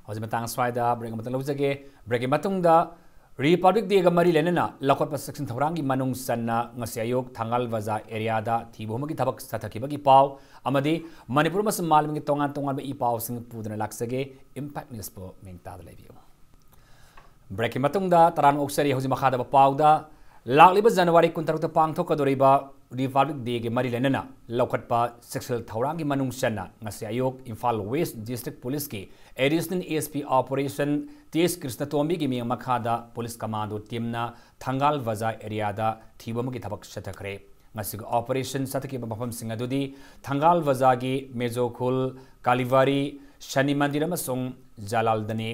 ꯍꯧꯖꯤꯛ ꯃꯇꯥꯡ ꯁ꯭ꯋꯥꯏꯗ break ꯑꯃꯇꯪ ꯂꯧꯖꯒꯦ꯫ Breakꯀꯤ ꯃꯇꯨꯡꯗ Republic Dayꯒ ꯃꯔꯤ ꯂꯩꯅꯅ ꯂꯧꯈꯠꯄ ꯆꯦꯛꯁꯤꯟ ꯊꯧꯔꯥꯡꯒꯤ ꯃꯅꯨꯡ ꯆꯟꯅ ꯉꯁꯤ ꯑꯌꯨꯛ ꯊꯪꯒꯥꯜ ꯕꯖꯥꯔ areaꯗ ꯊꯤꯕ ꯍꯨꯝꯕꯒꯤ ꯊꯕꯛ ꯆꯠꯊꯈꯤꯕꯒꯤ ꯄꯥꯎ ꯑꯃꯗꯤ ꯃꯅꯤꯄꯨꯔ ꯑꯃꯁꯨꯡ ꯃꯥꯂꯦꯝꯒꯤ ꯇꯣꯉꯥꯟ ꯇꯣꯉꯥꯟꯕ ꯏ ꯄꯥꯎꯁꯤꯡ ꯄꯨꯗꯨꯅ ꯂꯥꯛꯆꯒꯦ꯫ Impact Newsꯄꯨ ꯃꯤꯡ ꯇꯥꯗ ꯂꯩꯕꯤꯌꯨ꯫ Breakꯀꯤ ꯃꯇꯨꯡꯗ ꯇꯔꯥꯝꯅ ꯑꯣꯛꯆꯔꯤ꯫ ꯍꯧꯖꯤꯛ ꯃꯈꯥꯗ ꯄꯥꯎꯗ, ꯂꯥꯛꯂꯤꯕ January ꯀꯨꯟꯇꯔꯨꯛꯇ ꯄꯥꯡꯊꯣꯛꯀꯗꯧꯔꯤꯕ Republic Dayꯒꯤ ꯃꯔꯤ ꯂꯩꯅꯅ ꯂꯧꯈꯠꯄ ꯆꯦꯛꯁꯤꯜ ꯊꯧꯔꯥꯡꯒꯤ ꯃꯅꯨꯡ ꯆꯟꯅ ꯉꯁꯤ ꯑꯌꯨꯛ Imphal West District Policeꯀꯤ Additional SP Operation T S ꯀ꯭ꯔꯤꯁꯅꯇꯣꯝꯕꯤꯒꯤ ꯃꯤꯠꯌꯦꯡ ꯃꯈꯥꯗ police commando teamꯅ ꯊꯪꯒꯥꯜ ꯕꯖꯥꯔ areaꯗ ꯊꯤꯕ ꯍꯨꯝꯕꯒꯤ ꯊꯕꯛ ꯆꯠꯊꯈ꯭ꯔꯦ꯫ ꯉꯁꯤꯒꯤ operation ꯆꯠꯊꯈꯤꯕ ꯃꯐꯝꯁꯤꯡ ꯑꯗꯨꯗꯤ ꯊꯪꯒꯥꯜ ꯕꯖꯥꯔꯒꯤ ꯃꯦꯖꯣꯈꯨꯜ, ꯀꯥꯂꯤꯕꯥꯔꯤ, ꯁꯅꯤ ꯃꯟꯗꯤꯔ ꯑꯃꯁꯨꯡ ꯖꯂꯥꯜꯗꯅꯤ꯫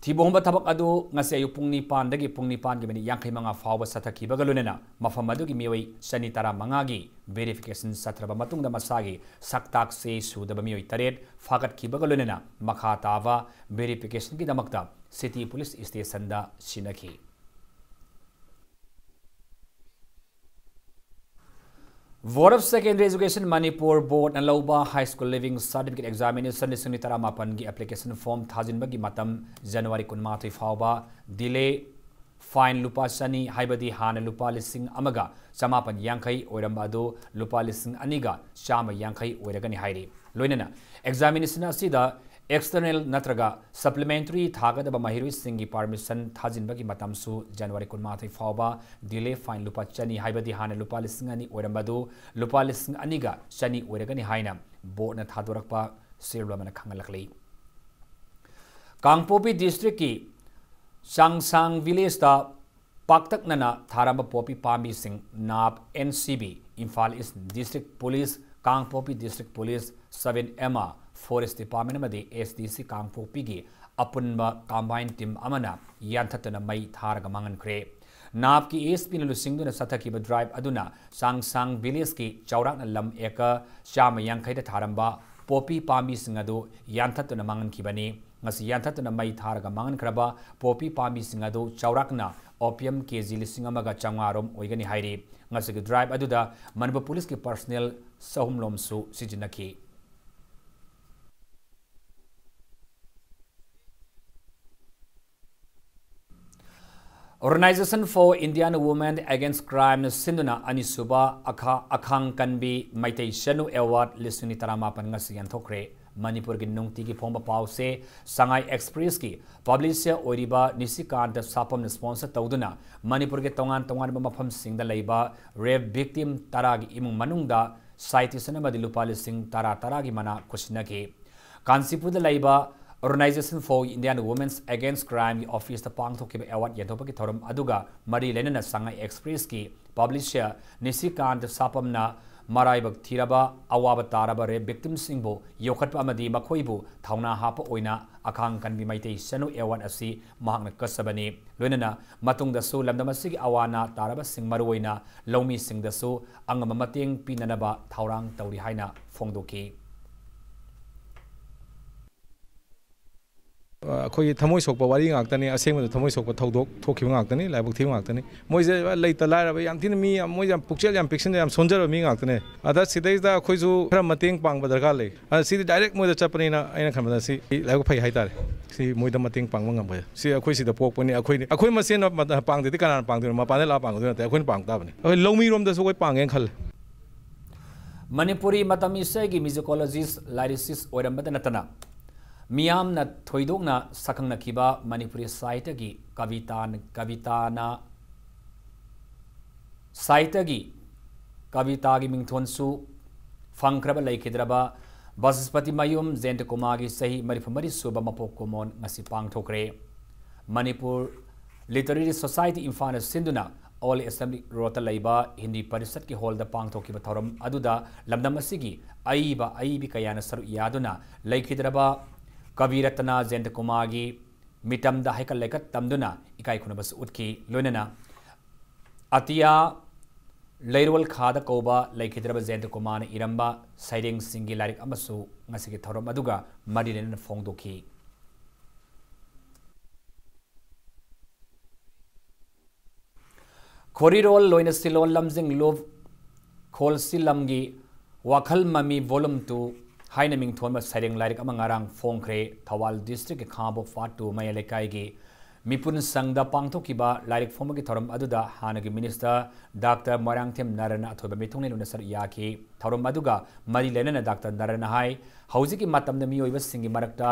ꯊꯤꯕ ꯍꯨꯝꯕ ꯊꯕꯛ ꯑꯗꯨ ꯉꯁꯤ ꯑꯌꯨꯛ ꯄꯨꯡ ꯅꯤꯄꯥꯟꯗꯒꯤ ꯄꯨꯡ ꯅꯤꯄꯥꯟꯒꯤ ꯃꯤꯅꯤꯠ ꯌꯥꯡꯈꯩ ꯃꯉꯥ ꯐꯥꯎꯕ ꯆꯠꯊꯈꯤꯕꯒ ꯂꯣꯏꯅꯅ ꯃꯐꯝ ꯑꯗꯨꯒꯤ ꯃꯤꯑꯣꯏ ꯆꯅꯤ ꯇꯔꯥ ꯃꯉꯥꯒꯤ verification ꯆꯠꯊꯔꯕ ꯃꯇꯨꯡꯗ ꯃꯁꯥꯒꯤ ꯁꯛꯇꯥꯛꯁꯦ ꯁꯨꯗꯕ ꯃꯤꯑꯣꯏ ꯇꯔꯦꯠ ꯐꯥꯒꯠꯈꯤꯕꯒ ꯂꯣꯏꯅꯅ ꯃꯈꯥ ꯇꯥꯕ verificationꯒꯤꯗꯃꯛꯇ City Police Stationꯗ ꯁꯤꯟꯅꯈꯤ꯫ Board of Secondary Education Manipur Boardꯅ ꯂꯧꯕ High School Leaving Certificate Examination ꯂꯤꯁꯤꯡ ꯑꯅꯤ ꯇꯔꯥꯃꯥꯄꯟꯒꯤ application form ꯊꯥꯖꯤꯟꯕꯒꯤ ꯃꯇꯝ January ꯀꯨꯟꯃꯥꯊꯣꯏ ꯐꯥꯎꯕ delay, fine ꯂꯨꯄꯥ ꯆꯅꯤ, ꯍꯥꯏꯕꯗꯤ ꯍꯥꯟꯅ ꯂꯨꯄꯥ ꯂꯤꯁꯤꯡ ꯑꯃꯒ ꯆꯃꯥꯄꯟ ꯌꯥꯡꯈꯩ ꯑꯣꯏꯔꯝꯕ ꯑꯗꯨ ꯂꯨꯄꯥ ꯂꯤꯁꯤꯡ ꯑꯅꯤꯒ ꯆꯥꯝꯃ ꯌꯥꯡꯈꯩ ꯑꯣꯏꯔꯒꯅꯤ ꯍꯥꯏꯔꯤ꯫ ꯂꯣꯏꯅꯅ examination ꯑꯁꯤꯗ external ꯅꯠꯇ꯭ꯔꯒ supplementary ꯊꯥꯒꯗꯕ ꯃꯍꯩꯔꯣꯏꯁꯤꯡꯒꯤ permission ꯊꯥꯖꯤꯟꯕꯒꯤ ꯃꯇꯝꯁꯨ January ꯀꯨꯟꯃꯥꯊꯣꯏ ꯐꯥꯎꯕ delay, fine ꯂꯨꯄꯥ ꯆꯅꯤ, ꯍꯥꯏꯕꯗꯤ ꯍꯥꯟꯅ ꯂꯨꯄꯥ ꯂꯤꯁꯤꯡ ꯑꯅꯤ ꯑꯣꯏꯔꯝꯕ ꯑꯗꯨ ꯂꯨꯄꯥ ꯂꯤꯁꯤꯡ ꯑꯅꯤꯒ ꯆꯅꯤ ꯑꯣꯏꯔꯒꯅꯤ ꯍꯥꯏꯅ boardꯅ ꯊꯥꯗꯣꯔꯛꯄ serial ꯑꯃꯅ ꯈꯪꯍꯜꯂꯛꯂꯤ꯫ ꯀꯥꯡꯄꯣꯛꯄꯤ districtꯀꯤ ꯆꯥꯡꯁꯥꯡ villageꯇ ꯄꯥꯛꯇꯛꯅꯅ ꯊꯥꯔꯝꯕ ꯄꯣꯄꯤ ꯄꯥꯝꯕꯤꯁꯤꯡ NAP, NCB, Imphal East District Police, ꯀꯥꯡꯄꯣꯛꯄꯤ District Police, seven M R, Forest Department ꯑꯃꯗꯤ S D C ꯀꯥꯡꯄꯣꯛꯄꯤꯒꯤ ꯑꯄꯨꯟꯕ combined team ꯑꯃꯅ ꯌꯥꯟꯊꯠꯇꯨꯅ ꯃꯩ ꯊꯥꯔꯒ ꯃꯥꯡꯍꯟꯈ꯭ꯔꯦ꯫ NAPꯀꯤ ASPꯅ ꯂꯨꯆꯤꯡꯗꯨꯅ ꯆꯠꯊꯈꯤꯕ drive ꯑꯗꯨꯅ ꯆꯥꯡꯁꯥꯡ villageꯀꯤ ꯆꯥꯎꯔꯥꯛꯅ ꯂꯝ acre ꯆꯥꯝꯃ ꯌꯥꯡꯈꯩꯗ ꯊꯥꯔꯝꯕ ꯄꯣꯄꯤ ꯄꯥꯝꯕꯤꯁꯤꯡ ꯑꯗꯨ ꯌꯥꯟꯊꯠꯇꯨꯅ ꯃꯥꯡꯍꯟꯈꯤꯕꯅꯤ꯫ ꯉꯁꯤ ꯌꯥꯟꯊꯠꯇꯨꯅ ꯃꯩ ꯊꯥꯔꯒ ꯃꯥꯡꯍꯟꯈ꯭ꯔꯕ ꯄꯣꯄꯤ ꯄꯥꯝꯕꯤꯁꯤꯡ ꯑꯗꯨ ꯆꯥꯎꯔꯥꯛꯅ opium KG ꯂꯤꯁꯤꯡ ꯑꯃꯒ ꯆꯥꯝꯃꯉꯥ ꯔꯣꯝ ꯑꯣꯏꯒꯅꯤ ꯍꯥꯏꯔꯤ꯫ ꯉꯁꯤꯒꯤ drive ꯑꯗꯨꯗ ꯃꯅꯤꯄꯨꯔ ꯄꯨꯂꯤꯁꯀꯤ personnel ꯆꯍꯨꯝ ꯂꯣꯝꯁꯨ ꯁꯤꯖꯤꯟꯅꯈꯤ꯫ Organisation for Indian Women Against Crimeꯅ ꯁꯤꯟꯗꯨꯅ ꯑꯅꯤꯁꯨꯕ ꯑꯈꯥ-, ꯑꯈꯥꯡ ꯀꯟꯕꯤ ꯃꯩꯇꯩ ꯆꯅꯨ award ꯂꯤꯁꯤꯡ ꯑꯅꯤ ꯇꯔꯥꯃꯥꯄꯟ ꯉꯁꯤ ꯌꯦꯟꯊꯣꯛꯈ꯭ꯔꯦ꯫ ꯃꯅꯤꯄꯨꯔꯒꯤ ꯅꯨꯡꯇꯤꯒꯤ ꯐꯣꯡꯕ ꯄꯥꯎꯁꯦ ꯁꯉꯥꯏ Expressꯀꯤ publisher ꯑꯣꯏꯔꯤꯕ ꯅꯤꯁꯤꯀꯥꯟꯇ ꯁꯥꯄꯝꯅ sponsor ꯇꯧꯗꯨꯅ ꯃꯅꯤꯄꯨꯔꯒꯤ ꯇꯣꯉꯥꯟ ꯇꯣꯉꯥꯟꯕ ꯃꯐꯝꯁꯤꯡꯗ ꯂꯩꯕ rape victim ꯇꯔꯥꯒꯤ ꯏꯃꯨꯡ ꯃꯅꯨꯡꯗ citation ꯑꯃꯗꯤ ꯂꯨꯄꯥ ꯂꯤꯁꯤꯡ ꯇꯔꯥ ꯇꯔꯥꯒꯤ ꯃꯅꯥ ꯈꯨꯠꯁꯤꯟꯅꯈꯤ꯫ ꯀꯥꯟꯆꯤꯄꯨꯔꯗ ꯂꯩꯕ Organisation for Indian Women Against Crimeꯒꯤ officeꯇ ꯄꯥꯡꯊꯣꯛꯈꯤꯕ award ꯌꯦꯟꯊꯣꯛꯄꯒꯤ ꯊꯧꯔꯝ ꯑꯗꯨꯒ ꯃꯔꯤ ꯂꯩꯅꯅ ꯁꯉꯥꯏ Expressꯀꯤ publisher ꯅꯤꯁꯤꯀꯥꯟꯇ ꯁꯥꯄꯝꯅ ꯃꯔꯥꯏꯕꯛ ꯊꯤꯔꯕ, ꯑꯋꯥꯕ ꯇꯥꯔꯕ rape victimꯁꯤꯡꯕꯨ ꯌꯣꯛꯈꯠꯄ ꯑꯃꯗꯤ ꯃꯈꯣꯏꯕꯨ ꯊꯧꯅꯥ ꯍꯥꯞꯄ ꯑꯣꯏꯅ ꯑꯈꯥꯡ ꯀꯟꯕꯤ ꯃꯩꯇꯩ ꯆꯅꯨ award ꯑꯁꯤ ꯃꯍꯥꯛꯅ ꯀꯠꯆꯕꯅꯤ꯫ ꯂꯣꯏꯅꯅ ꯃꯇꯨꯡꯗꯁꯨ ꯂꯝꯗꯝ ꯑꯁꯤꯒꯤ ꯑꯋꯥ ꯑꯅꯥ ꯇꯥꯔꯕꯁꯤꯡ, ꯃꯔꯨꯑꯣꯏꯅ ꯂꯧꯃꯤꯁꯤꯡꯗꯁꯨ ꯑꯉꯝꯕ ꯃꯇꯦꯡ ꯄꯤꯅꯅꯕ ꯊꯧꯔꯥꯡ ꯇꯧꯔꯤ ꯍꯥꯏꯅ ꯐꯣꯡꯗꯣꯛꯈꯤ꯫ ꯑꯩꯈꯣꯏꯒꯤ ꯊꯃꯣꯏ ꯁꯣꯛꯄ ꯋꯥꯔꯤ ꯉꯥꯛꯇꯅꯤ, ꯑꯁꯦꯡꯕꯗ ꯊꯃꯣꯏ ꯁꯣꯛꯄ ꯊꯧꯗꯣꯛ ꯊꯣꯛꯈꯤꯕ ꯉꯥꯛꯇꯅꯤ, ꯂꯥꯏꯕꯛ ꯊꯤꯕ ꯉꯥꯛꯇꯅꯤ꯫ ꯃꯣꯏꯁꯦ ꯂꯩꯇ ꯂꯥꯏꯔꯕ, ꯌꯥꯝ ꯊꯤꯅ ꯃꯤ ꯌꯥꯝ, ꯃꯣꯏꯁꯦ ꯌꯥꯝ ꯄꯨꯛꯆꯦꯜ ꯌꯥꯝ ꯄꯤꯛꯁꯤꯟꯅ ꯌꯥꯝ ꯁꯣꯟꯖꯔꯕ ꯃꯤ ꯉꯥꯛꯇꯅꯦ꯫ ꯑꯗ ꯁꯤꯗꯩꯁꯤꯗ ꯑꯩꯈꯣꯏꯁꯨ ꯈꯔ ꯃꯇꯦꯡ ꯄꯥꯡꯕ ꯗꯔꯀꯥꯔ ꯂꯩ꯫ ꯑꯗ ꯁꯤꯗꯤ direct ꯃꯣꯏꯗ ꯆꯠꯄꯅꯤꯅ ꯑꯩꯅ ꯈꯟꯕꯗ ꯁꯤ ꯂꯥꯏꯕꯛ ꯐꯩ ꯍꯥꯏꯇꯥꯔꯦ꯫ ꯁꯤ ꯃꯣꯏꯗ ꯃꯇꯦꯡ ꯄꯥꯡꯕ ꯉꯝꯕꯁꯦ꯫ ꯁꯤ ꯑꯩꯈꯣꯏ ꯁꯤꯗ ꯄꯣꯛꯄꯅꯤ, ꯑꯩꯈꯣꯏꯅꯤ, ꯑꯩꯈꯣꯏ ꯃꯁꯦꯟ ꯄꯥꯡꯗ꯭ꯔꯗꯤ ꯀꯅꯥꯅ ꯄꯥꯡꯗꯣꯏꯅꯣ? ꯃꯄꯥꯟꯗ ꯂꯥꯛꯑ ꯄꯥꯡꯒꯗꯣꯏ ꯅꯠꯇꯦ, ꯑꯩꯈꯣꯏꯅ ꯄꯥꯡ ꯇꯥꯕꯅꯤ꯫ ꯑꯩꯈꯣꯏ ꯂꯧꯃꯤꯔꯣꯝꯗꯁꯨ ꯑꯩꯈꯣꯏ ꯄꯥꯡꯒꯦꯅ ꯈꯜꯂꯦ꯫ ꯃꯅꯤꯄꯨꯔꯤ ꯃꯇꯝ ꯏꯁꯩꯒꯤ musicologist, lyricist ꯑꯣꯏꯔꯝꯕꯗ ꯅꯠꯇꯅ ꯃꯤꯌꯥꯝꯅ ꯊꯣꯏꯗꯣꯛꯅ ꯁꯛꯈꯪꯅꯈꯤꯕ ꯃꯅꯤꯄꯨꯔꯤ ꯁꯥꯍꯤꯇ꯭ꯌꯒꯤ ꯀꯕꯤꯇꯥ, ꯀꯕꯤꯇꯥꯅ, ꯁꯥꯍꯤꯇ꯭ꯌꯒꯤ ꯀꯕꯤꯇꯥꯒꯤ ꯃꯤꯡꯊꯣꯟꯁꯨ ꯐꯪꯈ꯭ꯔꯕ ꯂꯩꯈꯤꯗ꯭ꯔꯕ ꯕꯁꯁꯄꯇꯤ ꯃꯌꯨꯝ ꯖꯌꯟꯇ ꯀꯨꯃꯥꯔꯒꯤ ꯆꯍꯤ ꯃꯔꯤꯐꯨ ꯃꯔꯤ ꯁꯨꯕ ꯃꯄꯣꯛ ꯀꯨꯝꯑꯣꯟ ꯉꯁꯤ ꯄꯥꯡꯊꯣꯛꯈ꯭ꯔꯦ꯫ ꯃꯅꯤꯄꯨꯔ Literary Society ꯏꯝꯐꯥꯜꯅ ꯁꯤꯟꯗꯨꯅ Old Assembly Roadꯇ ꯂꯩꯕ ꯍꯤꯟꯗꯤ ꯄꯔꯤꯁꯠꯀꯤ hallꯗ ꯄꯥꯡꯊꯣꯛꯈꯤꯕ ꯊꯧꯔꯝ ꯑꯗꯨꯗ ꯂꯝꯗꯝ ꯑꯁꯤꯒꯤ ꯑꯏꯕ ꯑꯏꯕꯤ ꯀꯌꯥꯅ ꯁꯔꯨꯛ ꯌꯥꯗꯨꯅ ꯂꯩꯈꯤꯗ꯭ꯔꯕ ꯀꯕꯤ ꯔꯠꯅ ꯖꯌꯟꯇ ꯀꯨꯃꯥꯔꯒꯤ ꯃꯤꯇꯝꯗ ꯍꯩꯀꯠ ꯂꯩꯀꯠ ꯇꯝꯗꯨꯅ ꯏꯀꯥꯏ ꯈꯨꯝꯅꯕꯁꯨ ꯎꯠꯈꯤ꯫ ꯂꯣꯏꯅꯅ ꯑꯇꯤꯌꯥ ꯂꯩꯔꯣꯜ ꯈꯥꯗ ꯀꯧꯕ ꯂꯩꯈꯤꯗ꯭ꯔꯕ ꯖꯌꯟꯇ ꯀꯨꯃꯥꯔꯅ ꯏꯔꯝꯕ ꯁꯩꯔꯦꯡꯁꯤꯡꯒꯤ ꯂꯥꯏꯔꯤꯛ ꯑꯃꯁꯨ ꯉꯁꯤꯒꯤ ꯊꯧꯔꯝ ꯑꯗꯨꯒ ꯃꯔꯤ ꯂꯩꯅꯅ ꯐꯣꯡꯗꯣꯛꯈꯤ꯫ ꯈꯣꯔꯤꯔꯣꯜ ꯂꯣꯏꯅ ꯁꯤꯂꯣꯟ ꯂꯝꯖꯤꯡ ꯂꯨꯞ ꯈꯣꯜꯁꯤ ꯂꯝꯒꯤ ꯋꯥꯈꯜ ꯃꯃꯤ volume two ꯍꯥꯏꯅ ꯃꯤꯡꯊꯣꯟꯕ ꯁꯩꯔꯦꯡ ꯂꯥꯏꯔꯤꯛ ꯑꯃ ꯉꯔꯥꯡ ꯐꯣꯡꯈ꯭ꯔꯦ꯫ ꯊꯧꯕꯥꯜ districtꯀꯤ ꯈꯥꯉꯕꯣꯛ Ward two ꯃꯌꯥꯏ ꯂꯩꯀꯥꯏꯒꯤ ꯃꯤꯄꯨꯟ ꯁꯪꯗ ꯄꯥꯡꯊꯣꯛꯈꯤꯕ ꯂꯥꯏꯔꯤꯛ ꯐꯣꯡꯕꯒꯤ ꯊꯧꯔꯝ ꯑꯗꯨꯗ ꯍꯥꯟꯅꯒꯤ minister Doctor ꯃꯣꯏꯔꯥꯡꯊꯦꯝ ꯅꯔꯟꯅ ꯑꯊꯣꯏꯕ ꯃꯤꯊꯨꯡꯂꯦꯟ ꯑꯣꯏꯅ ꯁꯔꯨꯛ ꯌꯥꯈꯤ꯫ ꯊꯧꯔꯝ ꯑꯗꯨꯒ ꯃꯔꯤ ꯂꯩꯅꯅ Doctor ꯅꯔꯟꯅ ꯍꯥꯏ, ꯍꯧꯖꯤꯛꯀꯤ ꯃꯇꯝꯗ ꯃꯤꯑꯣꯏꯕꯁꯤꯡꯒꯤ ꯃꯔꯛꯇ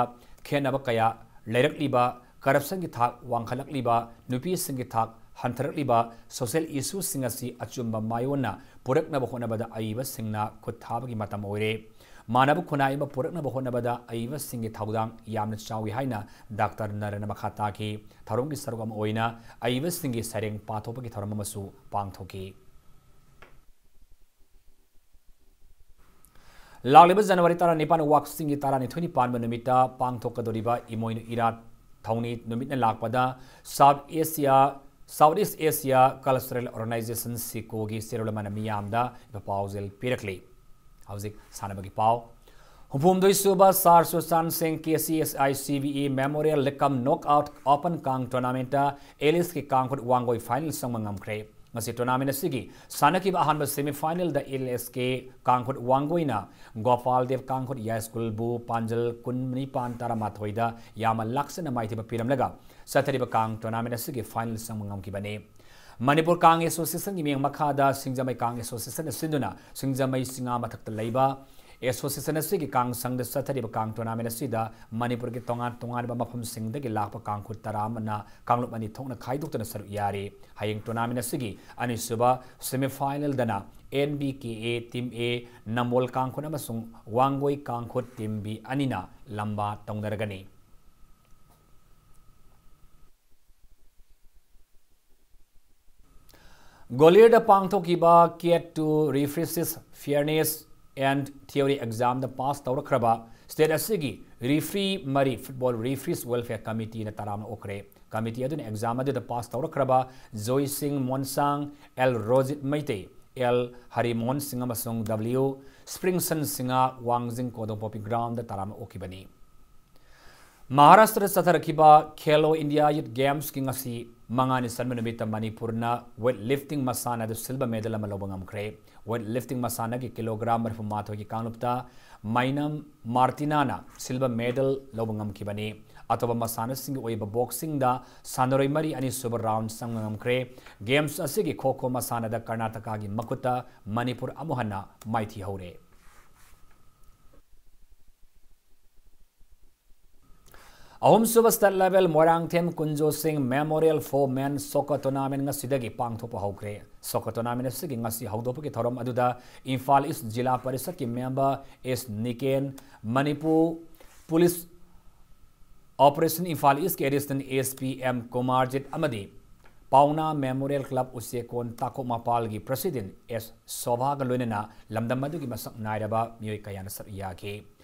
ꯈꯦꯠꯅꯕ ꯀꯌꯥ ꯂꯩꯔꯛꯂꯤꯕ, corruptionꯒꯤ ꯊꯥꯛ ꯋꯥꯡꯈꯠꯂꯛꯂꯤꯕ, ꯅꯨꯄꯤꯁꯤꯡꯒꯤ ꯊꯥꯛ ꯍꯟꯊꯔꯛꯂꯤꯕ social issueꯁꯤꯡ ꯑꯁꯤ ꯑꯆꯨꯝꯕ ꯃꯥꯌꯣꯟꯅ ꯄꯨꯔꯛꯅꯕ ꯍꯣꯠꯅꯕꯗ ꯑꯏꯕꯁꯤꯡꯅ ꯈꯨꯠ ꯊꯥꯕꯒꯤ ꯃꯇꯝ ꯑꯣꯏꯔꯦ꯫ ꯃꯥꯟꯅꯕ ꯈꯨꯟꯅꯥꯏ ꯑꯃ ꯄꯨꯔꯛꯅꯕ ꯍꯣꯠꯅꯕꯗ ꯑꯏꯕꯁꯤꯡꯒꯤ ꯊꯧꯗꯥꯡ ꯌꯥꯝꯅ ꯆꯥꯎꯏ ꯍꯥꯏꯅ Doctor ꯅꯔꯟꯅ ꯃꯈꯥ ꯇꯥꯈꯤ꯫ ꯊꯧꯔꯝꯒꯤ ꯁꯔꯨꯛ ꯑꯃ ꯑꯣꯏꯅ ꯑꯏꯕꯁꯤꯡꯒꯤ ꯁꯩꯔꯦꯡ ꯄꯥꯊꯣꯛꯄꯒꯤ ꯊꯧꯔꯝ ꯑꯃꯁꯨ ꯄꯥꯡꯊꯣꯛꯈꯤ꯫ ꯂꯥꯛꯂꯤꯕ ꯖꯅꯋꯥꯔꯤ ꯇꯔꯥꯅꯤꯄꯥꯟ, ꯋꯥꯛꯆꯤꯡꯒꯤ ꯇꯔꯥꯅꯤꯊꯣꯏꯅꯤ ꯄꯥꯟꯕ ꯅꯨꯃꯤꯠꯇ ꯄꯥꯡꯊꯣꯛꯀꯗꯧꯔꯤꯕ ꯏꯃꯣꯏꯅꯨ ꯏꯔꯥꯠ ꯊꯧꯅꯤ ꯅꯨꯃꯤꯠꯅ ꯂꯥꯛꯄꯗ South Asia, South East Asia Cultural Organization, ꯁꯤꯀꯣꯒꯤ ꯆꯦꯔꯣꯜ ꯑꯃꯅ ꯃꯤꯌꯥꯝꯗ ꯄꯥꯎꯖꯦꯜ ꯄꯤꯔꯛꯂꯤ꯫ ꯍꯧꯖꯤꯛ ꯁꯥꯟꯅꯕꯒꯤ ꯄꯥꯎ꯫ ꯍꯨꯝꯐꯨꯍꯨꯝꯗꯣꯏ ꯁꯨꯕ ꯁꯥꯔ ꯁꯨꯁꯥꯟ ꯁꯤꯡ K C S I C B E memorial Leikam knock out open ꯀꯥꯡ ꯇꯣꯔꯅꯥꯃꯦꯟꯠꯇ ꯑꯦꯜ ꯑꯦꯁ ꯀꯦ ꯀꯥꯡꯈꯨꯠ ꯋꯥꯡꯒꯣꯏ ꯐꯥꯏꯅꯦꯜ ꯆꯪꯕ ꯉꯝꯈ꯭ꯔꯦ꯫ ꯉꯁꯤ ꯇꯣꯔꯅꯥꯃꯦꯟꯠ ꯑꯁꯤꯒꯤ ꯁꯥꯟꯅꯈꯤꯕ ꯑꯍꯥꯟꯕ ꯁꯦꯃꯤ ꯐꯥꯏꯅꯦꯜꯗ ꯑꯦꯜ ꯑꯦꯁ ꯀꯦ ꯀꯥꯡꯈꯨꯠ ꯋꯥꯡꯒꯣꯏꯅ ꯒꯣꯄꯥꯜ ꯗꯦꯕ ꯀꯥꯡꯈꯨꯠ ꯌꯥꯏꯁ꯭ꯀꯨꯜꯕꯨ ꯄꯥꯟꯖꯜ ꯀꯨꯟꯅꯤꯄꯥꯟ ꯇꯔꯥꯃꯥꯊꯣꯏꯗ ꯌꯥꯝꯅ ꯂꯥꯛꯆꯅ ꯃꯥꯏꯊꯤꯕ ꯄꯤꯔꯝꯂꯒ ꯆꯠꯊꯔꯤꯕ ꯀꯥꯡ ꯇꯣꯔꯅꯥꯃꯦꯟꯠ ꯑꯁꯤꯒꯤ ꯐꯥꯏꯅꯦꯜ ꯆꯪꯕ ꯉꯝꯈꯤꯕꯅꯤ꯫ ꯃꯅꯤꯄꯨꯔ ꯀꯥꯡ ꯑꯦꯁꯣꯁꯤꯌꯦꯁꯟꯒꯤ ꯃꯤꯠꯌꯦꯡ ꯃꯈꯥꯗ ꯁꯤꯡꯖꯃꯩ ꯀꯥꯡ ꯑꯦꯁꯣꯁꯤꯌꯦꯁꯟꯅ ꯁꯤꯟꯗꯨꯅ ꯁꯤꯡꯖꯃꯩ ꯆꯤꯉꯥ ꯃꯊꯛꯇ ꯂꯩꯕ ꯑꯦꯁꯣꯁꯤꯌꯦꯁꯟ ꯑꯁꯤꯒꯤ ꯀꯥꯡ ꯁꯪꯗ ꯆꯠꯊꯔꯤꯕ ꯀꯥꯡ ꯇꯣꯔꯅꯥꯃꯦꯟꯠ ꯑꯁꯤꯗ ꯃꯅꯤꯄꯨꯔꯒꯤ ꯇꯣꯉꯥꯟ ꯇꯣꯉꯥꯟꯕ ꯃꯐꯝꯁꯤꯡꯗꯒꯤ ꯂꯥꯛꯄ ꯀꯥꯡꯈꯨꯠ ꯇꯔꯥ ꯑꯃꯅ ꯀꯥꯡꯂꯨꯞ ꯑꯅꯤ ꯊꯣꯛꯅ ꯈꯥꯏꯗꯣꯛꯇꯨꯅ ꯁꯔꯨꯛ ꯌꯥꯔꯤ꯫ ꯍꯌꯦꯡ ꯇꯣꯔꯅꯥꯃꯦꯟꯠ ꯑꯁꯤꯒꯤ ꯑꯅꯤꯁꯨꯕ ꯁꯦꯃꯤ ꯐꯥꯏꯅꯦꯜꯗꯅ N B K A team A Nambol ꯀꯥꯡꯈꯨꯠ ꯑꯃꯁꯨꯡ ꯋꯥꯡꯒꯣꯏ ꯀꯥꯡꯈꯨꯠ ꯇꯤꯝ ꯕꯤ ꯑꯅꯤꯅ ꯂꯝꯕꯥ ꯇꯧꯅꯔꯒꯅꯤ꯫ ꯒ꯭ꯋꯥꯂꯤꯌꯔꯗ ꯄꯥꯡꯊꯣꯛꯈꯤꯕ ꯀꯦꯠ ꯇꯨ ꯔꯤꯐ꯭ꯔꯤꯁꯤꯁ ꯐꯤꯌꯔꯅꯦꯁ ꯑꯦꯟ ꯊꯤꯑꯣꯔꯤ ꯑꯦꯛꯖꯥꯝꯗ ꯄꯥꯁ ꯇꯧꯔꯛꯈ꯭ꯔꯕ ꯁ꯭ꯇꯦꯠ ꯑꯁꯤꯒꯤ ꯔꯤꯐ꯭ꯔꯤ ꯃꯔꯤ, ꯐꯨꯠꯕꯣꯜ ꯔꯤꯐ꯭ꯔꯤꯁ ꯋꯦꯜꯐꯤꯌꯔ ꯀꯃꯤꯇꯤꯅ ꯇꯔꯥꯝꯅ ꯑꯣꯛꯈ꯭ꯔꯦ꯫ ꯀꯃꯤꯇꯤ ꯑꯗꯨꯅ ꯑꯦꯛꯖꯥꯝ ꯑꯗꯨꯗ ꯄꯥꯁ ꯇꯧꯔꯛꯈ꯭ꯔꯕ ꯖꯣꯏ ꯁꯤꯡ ꯃꯣꯟꯁꯥꯡ, ꯑꯦꯜ ꯔꯣꯖꯤꯠ ꯃꯩꯇꯩ, ꯑꯦꯜ ꯍꯔꯤꯃꯣꯍꯟ ꯁꯤꯡ ꯑꯃꯁꯨꯡ ꯗꯕ꯭ꯂꯤꯎ ꯁ꯭ꯄ꯭ꯔꯤꯡꯁꯟ ꯁꯤꯡꯍ ꯋꯥꯡꯖꯤꯡ ꯀꯣꯗꯣꯄꯣꯄꯤ ꯒ꯭ꯔꯥꯎꯟꯗ ꯇꯔꯥꯝꯅ ꯑꯣꯛꯈꯤꯕꯅꯤ꯫ ꯃꯍꯥꯔꯥꯁꯇ꯭ꯔꯗ ꯆꯠꯊꯔꯛꯈꯤꯕ ꯈꯦꯂꯣ ꯏꯟꯗꯤꯌꯥ ꯌꯨꯠ ꯒꯦꯝꯁꯀꯤ ꯉꯁꯤ ꯃꯉꯥꯅꯤ ꯆꯟꯕ ꯅꯨꯃꯤꯠꯇ ꯃꯅꯤꯄꯨꯔꯅ ꯋꯦꯠ ꯂꯤꯐꯇꯤꯡ ꯃꯁꯥꯟꯅꯗ ꯁꯤꯜꯚꯔ ꯃꯦꯗꯜ ꯑꯃ ꯂꯧꯕ ꯉꯝꯈ꯭ꯔꯦ꯫ ꯋꯦꯠ ꯂꯤꯐꯇꯤꯡ ꯃꯁꯥꯟꯅꯒꯤ ꯀꯤꯂꯣꯒ꯭ꯔꯥꯝ ꯃꯔꯤꯐꯨꯃꯥꯊꯣꯏꯒꯤ ꯀꯥꯡꯂꯨꯞꯇ ꯃꯥꯏꯅꯝ ꯃꯥꯔꯇꯤꯅꯥꯅ ꯁꯤꯜꯚꯔ ꯃꯦꯗꯜ ꯂꯧꯕ ꯉꯝꯈꯤꯕꯅꯤ꯫ ꯑꯇꯣꯞꯄ ꯃꯁꯥꯟꯅꯁꯤꯡꯒꯤ ꯑꯣꯏꯕ ꯕꯣꯛꯁꯤꯡꯗ ꯁꯥꯟꯅꯔꯣꯏ ꯃꯔꯤ ꯑꯅꯤꯁꯨꯕ ꯔꯥꯎꯟ ꯆꯪꯕ ꯉꯝꯈ꯭ꯔꯦ꯫ ꯒꯦꯝꯁ ꯑꯁꯤꯒꯤ ꯈꯣ ꯈꯣ ꯃꯁꯥꯟꯅꯗ ꯀꯔꯅꯥꯇꯀꯥꯒꯤ ꯃꯈꯨꯠꯇ ꯃꯅꯤꯄꯨꯔ ꯑꯃꯨꯛ ꯍꯟꯅ ꯃꯥꯏꯊꯤꯍꯧꯔꯦ꯫ ꯑꯍꯨꯝꯁꯨꯕ state level ꯃꯣꯏꯔꯥꯡꯊꯦꯝ ꯀꯨꯟꯖꯣ ꯁꯤꯡ Memorial for Men Soccer Tournament ꯉꯁꯤꯗꯒꯤ ꯄꯥꯡꯊꯣꯛꯄ ꯍꯧꯈ꯭ꯔꯦ꯫ Soccer tournament ꯑꯁꯤꯒꯤ ꯉꯁꯤ ꯍꯧꯗꯣꯛꯄꯒꯤ ꯊꯧꯔꯝ ꯑꯗꯨꯗ ꯏꯝꯐꯥꯜ ꯏꯁ ꯖꯤꯂꯥ ꯄꯔꯤꯁꯠꯀꯤ member ꯑꯦꯁ ꯅꯤꯀꯦꯟ, ꯃꯅꯤꯄꯨꯔ ꯄꯨꯂꯤꯁ Operation ꯏꯝꯐꯥꯜ ꯏꯁꯀꯤ additional S P M Kumarjit ꯑꯃꯗꯤ ꯄꯥꯎꯅꯥ ꯃꯦꯃꯣꯔꯤꯌꯦꯜ ꯀ꯭ꯂꯕ ꯎꯆꯦꯛꯀꯣꯟ ꯇꯥꯀꯣꯛ ꯃꯄꯥꯜꯒꯤ ꯄ꯭ꯔꯁꯤꯗꯦꯟ ꯑꯦꯁ ꯁꯣꯚꯥꯒ ꯂꯣꯏꯅꯅ ꯂꯝꯗꯝ ꯑꯗꯨꯒꯤ ꯃꯁꯛ ꯅꯥꯏꯔꯕ ꯃꯤꯑꯣꯏ ꯀꯌꯥꯅ ꯁꯔꯨꯛ ꯌꯥꯈꯤ꯫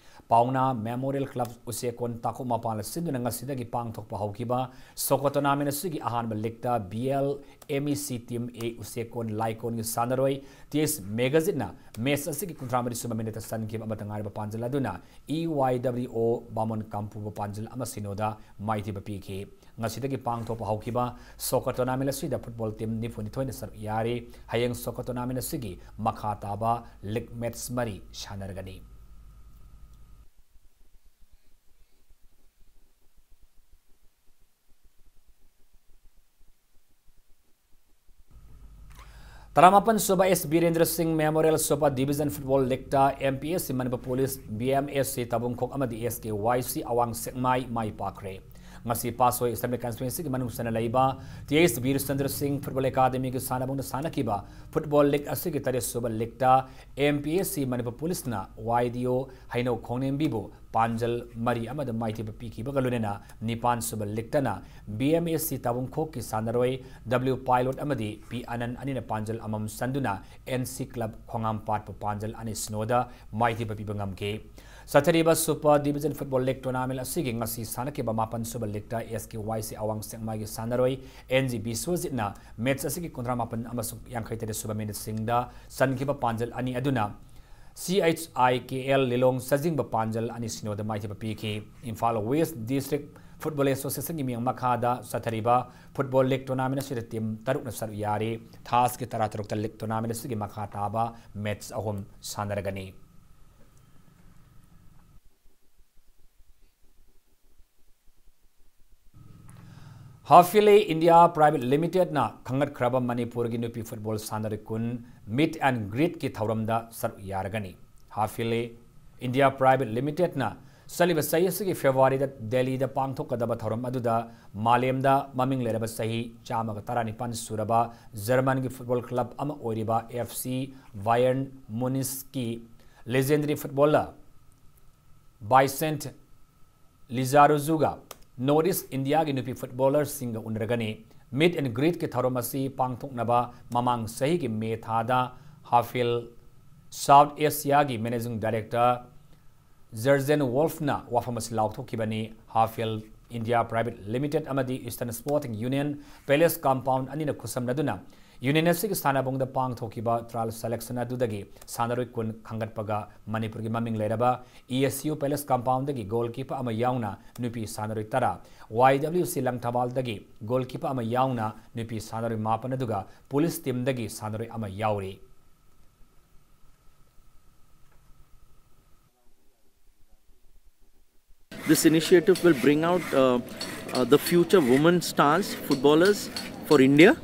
ꯄꯥꯎꯅꯥ ꯃꯦꯃꯣꯔꯤꯌꯦꯜ ꯀ꯭ꯂꯕ ꯎꯆꯦꯛꯀꯣꯟ ꯇꯥꯀꯣꯛ ꯃꯄꯥꯜꯅ ꯁꯤꯟꯗꯨꯅ ꯉꯁꯤꯗꯒꯤ ꯄꯥꯡꯊꯣꯛꯄ ꯍꯧꯈꯤꯕ ꯁꯣꯀꯣ ꯇꯣꯔꯅꯥꯃꯦꯟ ꯑꯁꯤꯒꯤ ꯑꯍꯥꯟꯕ ꯂꯤꯛꯇ ꯕꯤ ꯑꯦꯜ ꯑꯦꯝ ꯏ ꯁꯤ ꯇꯤꯝ ꯑꯦ ꯎꯆꯦꯛꯀꯣꯟ ꯂꯥꯏꯀꯣꯟꯒꯤ ꯁꯥꯟꯅꯔꯣꯏ ꯇꯤ ꯑꯦꯁ ꯃꯦꯒꯥꯖꯤꯠꯅ ꯃꯦꯆ ꯑꯁꯤꯒꯤ ꯀꯨꯟꯊ꯭ꯔꯥ ꯃꯔꯤ ꯁꯨꯕ ꯃꯤꯅꯤꯠꯇ ꯆꯟꯈꯤꯕ ꯑꯃꯠꯇ ꯉꯥꯏꯔꯕ ꯄꯥꯟꯖꯜ ꯑꯗꯨꯅ ꯏ ꯋꯥꯏ ꯗꯕ꯭ꯂꯤꯎ ꯑꯣ ꯕꯥꯃꯣꯟ ꯀꯥꯡꯄꯨꯕꯨ ꯄꯥꯟꯖꯜ ꯑꯃ ꯁꯤꯅꯣꯗ ꯃꯥꯏꯊꯤꯕ ꯄꯤꯈꯤ꯫ ꯉꯁꯤꯗꯒꯤ ꯄꯥꯡꯊꯣꯛꯄ ꯍꯧꯈꯤꯕ ꯁꯣꯀꯔ ꯇꯣꯔꯅꯥꯃꯦꯟ ꯑꯁꯤꯗ ꯐꯨꯠꯕꯣꯜ ꯇꯤꯝ ꯅꯤꯐꯨ ꯅꯤꯊꯣꯏꯅ ꯁꯔꯨꯛ ꯌꯥꯔꯤ꯫ ꯍꯌꯦꯡ ꯁꯣꯀꯔ ꯇꯣꯔꯅꯥꯃꯦꯟ ꯑꯁꯤꯒꯤ ꯃꯈꯥ ꯇꯥꯕ ꯂꯤꯒ ꯃꯦꯆ ꯃꯔꯤ ꯁꯥꯟꯅꯔꯒꯅꯤ꯫ ꯇꯔꯥꯃꯥꯄꯟ ꯁꯨꯕ S Birendra Singh memorial super division football ꯂꯤꯛꯇ M P S C Manipur police, B M S C Tabungkhok ꯑꯃꯗꯤ ꯑꯦꯁ ꯀꯦ ꯋꯥꯏ ꯁꯤ ꯑꯋꯥꯡ ꯁꯦꯛꯃꯥꯏ ꯃꯥꯏ ꯄꯥꯛꯈ꯭ꯔꯦ꯫ ꯉꯁꯤ ꯄꯥꯠꯁꯣꯏ ꯑꯦꯁꯦꯝꯕ꯭ꯂꯤ ꯀꯟꯁꯇꯤꯇ꯭ꯋꯦꯟꯁꯤꯒꯤ ꯃꯅꯨꯡ ꯆꯟꯅ ꯂꯩꯕ ꯇꯤ ꯑꯦꯁ ꯕꯤꯔꯆꯟꯗ꯭ꯔ ꯁꯤꯡ ꯐꯨꯠꯕꯣꯜ ꯑꯦꯀꯥꯗꯃꯤꯒꯤ ꯁꯥꯟꯅꯕꯨꯡꯗ ꯁꯥꯟꯅꯈꯤꯕ ꯐꯨꯠꯕꯣꯜ ꯂꯤꯛ ꯑꯁꯤꯒꯤ ꯇꯔꯦꯠ ꯁꯨꯕ ꯂꯤꯛꯇ M P S C Manipur ꯄꯨꯂꯤꯁꯅ ꯋꯥꯏ ꯗꯤ ꯑꯣ ꯍꯩꯅꯧ ꯈꯣꯡꯅꯦꯝꯕꯤꯕꯨ ꯄꯥꯟꯖꯜ ꯃꯔꯤ ꯑꯃꯗ ꯃꯥꯏꯊꯤꯕ ꯄꯤꯈꯤꯕꯒ ꯂꯣꯏꯅꯅ ꯅꯤꯄꯥꯟ ꯁꯨꯕ ꯂꯤꯛꯇꯅ ꯕꯤ ꯑꯦꯝ ꯑꯦꯁ ꯁꯤ ꯇꯥꯕꯨꯡꯈꯣꯛꯀꯤ ꯁꯥꯟꯅꯔꯣꯏ ꯗꯕ꯭ꯂꯤꯎ ꯄꯥꯏꯂꯣꯠ ꯑꯃꯗꯤ ꯄꯤ ꯑꯅꯟ ꯑꯅꯤꯅ ꯄꯥꯟꯖꯜ ꯑꯃꯃꯝ ꯆꯟꯗꯨꯅ ꯑꯦꯟ ꯁꯤ ꯀ꯭ꯂꯕ ꯈꯣꯡꯉꯥꯝꯄꯥꯠꯄꯨ ꯄꯥꯟꯖꯜ ꯑꯅꯤ ꯁꯤꯅꯣꯗ ꯃꯥꯏꯊꯤꯕ ꯄꯤꯕ ꯉꯝꯈꯤ꯫ ꯆꯠꯊꯔꯤꯕ ꯁꯨꯄꯔ ꯗꯤꯕꯤꯖꯟ ꯐꯨꯠꯕꯣꯜ ꯂꯤꯛ ꯇꯣꯔꯅꯥꯃꯦꯟ ꯑꯁꯤꯒꯤ ꯉꯁꯤ ꯁꯥꯟꯅꯈꯤꯕ ꯃꯥꯄꯟ ꯁꯨꯕ ꯂꯤꯛꯇ ꯑꯦꯁ ꯀꯦ ꯋꯥꯏ ꯁꯤ ꯑꯋꯥꯡ ꯁꯦꯛꯃꯥꯏꯒꯤ ꯁꯥꯟꯅꯔꯣꯏ ꯑꯦꯟ ꯖꯤ ꯕꯤꯁ꯭ꯋꯖꯤꯠꯅ ꯃꯦꯆ ꯑꯁꯤꯒꯤ ꯀꯨꯟꯊ꯭ꯔꯥ ꯃꯥꯄꯟ ꯑꯃꯁꯨꯡ ꯌꯥꯡꯈꯩ ꯇꯔꯦꯠ ꯁꯨꯕ ꯃꯤꯅꯤꯠꯁꯤꯡꯗ ꯆꯟꯈꯤꯕ ꯄꯥꯟꯖꯜ ꯑꯅꯤ ꯑꯗꯨꯅ ꯁꯤ ꯑꯩꯆ ꯑꯥꯏ ꯀꯦ ꯑꯦꯜ ꯂꯤꯂꯣꯡ ꯆꯥꯖꯤꯡꯕ ꯄꯥꯟꯖꯜ ꯑꯅꯤ ꯁꯤꯅꯣꯗ ꯃꯥꯏꯊꯤꯕ ꯄꯤꯈꯤ꯫ ꯏꯝꯐꯥꯜ ꯋꯦꯁ ꯗꯤꯁꯇ꯭ꯔꯤꯛ ꯐꯨꯠꯕꯣꯜ ꯑꯦꯁꯣꯁꯤꯌꯦꯁꯟꯒꯤ ꯃꯤꯠꯌꯦꯡ ꯃꯈꯥꯗ ꯆꯠꯊꯔꯤꯕ ꯐꯨꯠꯕꯣꯜ ꯂꯤꯛ ꯇꯣꯔꯅꯥꯃꯦꯟ ꯑꯁꯤꯗ ꯇꯤꯝ ꯇꯔꯨꯛꯅ ꯁꯔꯨꯛ ꯌꯥꯔꯤ꯫ ꯊꯥꯁꯀꯤ ꯇꯔꯥꯇꯔꯨꯛꯇ ꯂꯤꯛ ꯇꯣꯔꯅꯥꯃꯦꯟ ꯑꯁꯤꯒꯤ ꯃꯈꯥ ꯇꯥꯕ ꯃꯦꯆ ꯑꯍꯨꯝ ꯁꯥꯟꯅꯔꯒꯅꯤ꯫ ꯍꯥꯐꯤꯂꯦ ꯏꯟꯗꯤꯌꯥ ꯄ꯭ꯔꯥꯏꯚꯦꯠ ꯂꯤꯃꯤꯇꯦꯗꯅ ꯈꯪꯒꯠꯈ꯭ꯔꯕ ꯃꯅꯤꯄꯨꯔꯒꯤ ꯅꯨꯄꯤ ꯐꯨꯠꯕꯣꯜ ꯁꯥꯟꯅꯔꯣꯏ ꯀꯨꯟ ꯃꯤꯠ ꯑꯦꯟ ꯒ꯭ꯔꯤꯠꯀꯤ ꯊꯧꯔꯝꯗ ꯁꯔꯨꯛ ꯌꯥꯔꯒꯅꯤ꯫ ꯍꯥꯐꯤꯂꯦ ꯏꯟꯗꯤꯌꯥ ꯄ꯭ꯔꯥꯏꯚꯦꯠ ꯂꯤꯃꯤꯇꯦꯗꯅ ꯆꯠꯂꯤꯕ ꯆꯍꯤ ꯑꯁꯤꯒꯤ ꯐꯦꯕ꯭ꯔꯨꯋꯥꯔꯤꯗ ꯗꯦꯜꯂꯤꯗ ꯄꯥꯡꯊꯣꯛꯀꯗꯕ ꯊꯧꯔꯝ ꯑꯗꯨꯗ ꯃꯥꯂꯦꯝꯗ ꯃꯃꯤꯡ ꯂꯩꯔꯕ ꯆꯍꯤ ꯆꯥꯝꯃꯒ ꯇꯔꯥꯅꯤꯄꯥꯟ ꯁꯨꯔꯕ ꯖꯔꯃꯟꯒꯤ ꯐꯨꯠꯕꯣꯜ ꯀ꯭ꯂꯕ ꯑꯃ ꯑꯣꯏꯔꯤꯕ F C ꯕꯥꯌꯔꯟ ꯃꯨꯅꯤꯁꯀꯤ ꯂꯦꯖꯦꯟꯗꯔꯤ footballer ꯕꯥꯏꯁꯦꯟꯠ ꯂꯤꯖꯥꯔꯨꯖꯨꯒ north east ꯏꯟꯗꯤꯌꯥꯒꯤ ꯅꯨꯄꯤ ꯐꯨꯠꯕꯣꯂꯔꯁꯤꯡꯒ ꯎꯅꯔꯒꯅꯤ꯫ Meet and greetꯀꯤ ꯊꯧꯔꯝ ꯑꯁꯤ ꯄꯥꯡꯊꯣꯛꯅꯕ ꯃꯃꯥꯡ ꯆꯍꯤꯒꯤ ꯃꯦ ꯊꯥꯗ ꯍꯥꯐꯤꯜ ꯁꯥꯎꯠ ꯑꯦꯁꯤꯌꯥꯒꯤ Managing Director Jurgen Wolffꯅ ꯋꯥꯐꯝ ꯑꯁꯤ ꯂꯥꯎꯊꯣꯛꯈꯤꯕꯅꯤ꯫ ꯍꯥꯐꯤꯜ India Private Limited ꯑꯃꯗꯤ Eastern Sporting Union Palace Compound ꯑꯅꯤꯅ ꯈꯨꯠꯁꯝꯅꯗꯨꯅ ꯌꯨꯅꯤꯌꯟ ꯑꯁꯤꯒꯤ ꯁꯥꯟꯅꯕꯨꯡꯗ ꯄꯥꯡꯊꯣꯛꯈꯤꯕ trial selection ꯑꯗꯨꯗꯒꯤ ꯁꯥꯟꯅꯔꯣꯏ ꯀꯨꯟ ꯈꯟꯒꯠꯄꯒ ꯃꯅꯤꯄꯨꯔꯒꯤ ꯃꯃꯤꯡ ꯂꯩꯔꯕ ESU Palace Compoundꯗꯒꯤ goalkeeper ꯑꯃ ꯌꯥꯎꯅ ꯅꯨꯄꯤ ꯁꯥꯟꯅꯔꯣꯏ ꯇꯔꯥ, YWC ꯂꯪꯊꯕꯥꯜꯗꯒꯤ goalkeeper ꯑꯃ ꯌꯥꯎꯅ ꯅꯨꯄꯤ ꯁꯥꯟꯅꯔꯣꯏ ꯃꯥꯄꯟ, ꯑꯗꯨꯒ police teamꯗꯒꯤ ꯁꯥꯟꯅꯔꯣꯏ ꯑꯃ ꯌꯥꯎꯔꯤ꯫ This initiative will bring out uh, uh, the future women stars, footballers for India,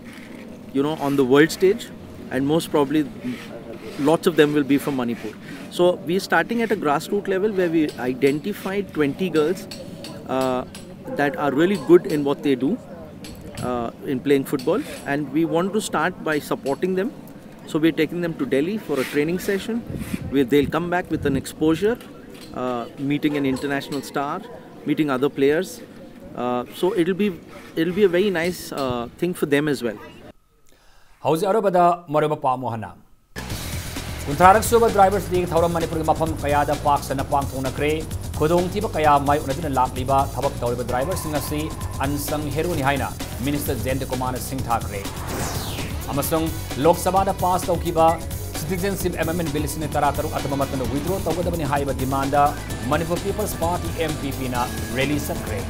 you know, on the world stage, and most probably lots of them will be from Manipur. So we're starting at a grassroots level where we identified twenty girls uh, that are really good in what they do uh, in playing football, and we want to start by supporting them. So we're taking them to Delhi for a training session where they'll come back with an exposure, uh, meeting an international star, meeting other players. Uh, so it'll be it'll be a very nice uh, thing for them as well. ꯍꯧꯖꯤꯛ ꯑꯔꯣꯏꯕꯗ ꯃꯔꯨꯑꯣꯏꯕ ꯄꯥꯎ ꯑꯃꯨꯛ ꯍꯟꯅ꯫ ꯀꯨꯟꯊ꯭ꯔꯥꯔꯛ ꯁꯨꯕ Drivers Day ꯊꯧꯔꯝ ꯃꯅꯤꯄꯨꯔꯒꯤ ꯃꯐꯝ ꯀꯌꯥꯗ ꯄꯥꯛ ꯁꯟꯅ ꯄꯥꯡꯊꯣꯛꯅꯈ꯭ꯔꯦ꯫ ꯈꯨꯗꯣꯡꯊꯤꯕ ꯀꯌꯥ ꯃꯥꯌꯣꯛꯅꯗꯨꯅ ꯂꯥꯛꯂꯤꯕ ꯊꯕꯛ ꯇꯧꯔꯤꯕ driverꯁꯤꯡ ꯑꯁꯤ unsung heroꯅꯤ ꯍꯥꯏꯅ Minister ꯖꯌꯟꯇ ꯀꯨꯃꯥꯔꯅ ꯁꯤꯡꯊꯥꯈ꯭ꯔꯦ꯫ ꯑꯃꯁꯨꯡ ꯂꯣꯛ ꯁꯚꯥꯗ pass ꯇꯧꯈꯤꯕ Citizenship Amendment Bill ꯂꯤꯁꯤꯡ ꯇꯔꯥꯇꯔꯨꯛ ꯑꯊꯨꯕ ꯃꯇꯝꯗ withdraw ꯇꯧꯒꯗꯕꯅꯤ ꯍꯥꯏꯕ demandꯗ Manipur People's Party, MPPꯅ rally ꯆꯠꯈ꯭ꯔꯦ꯫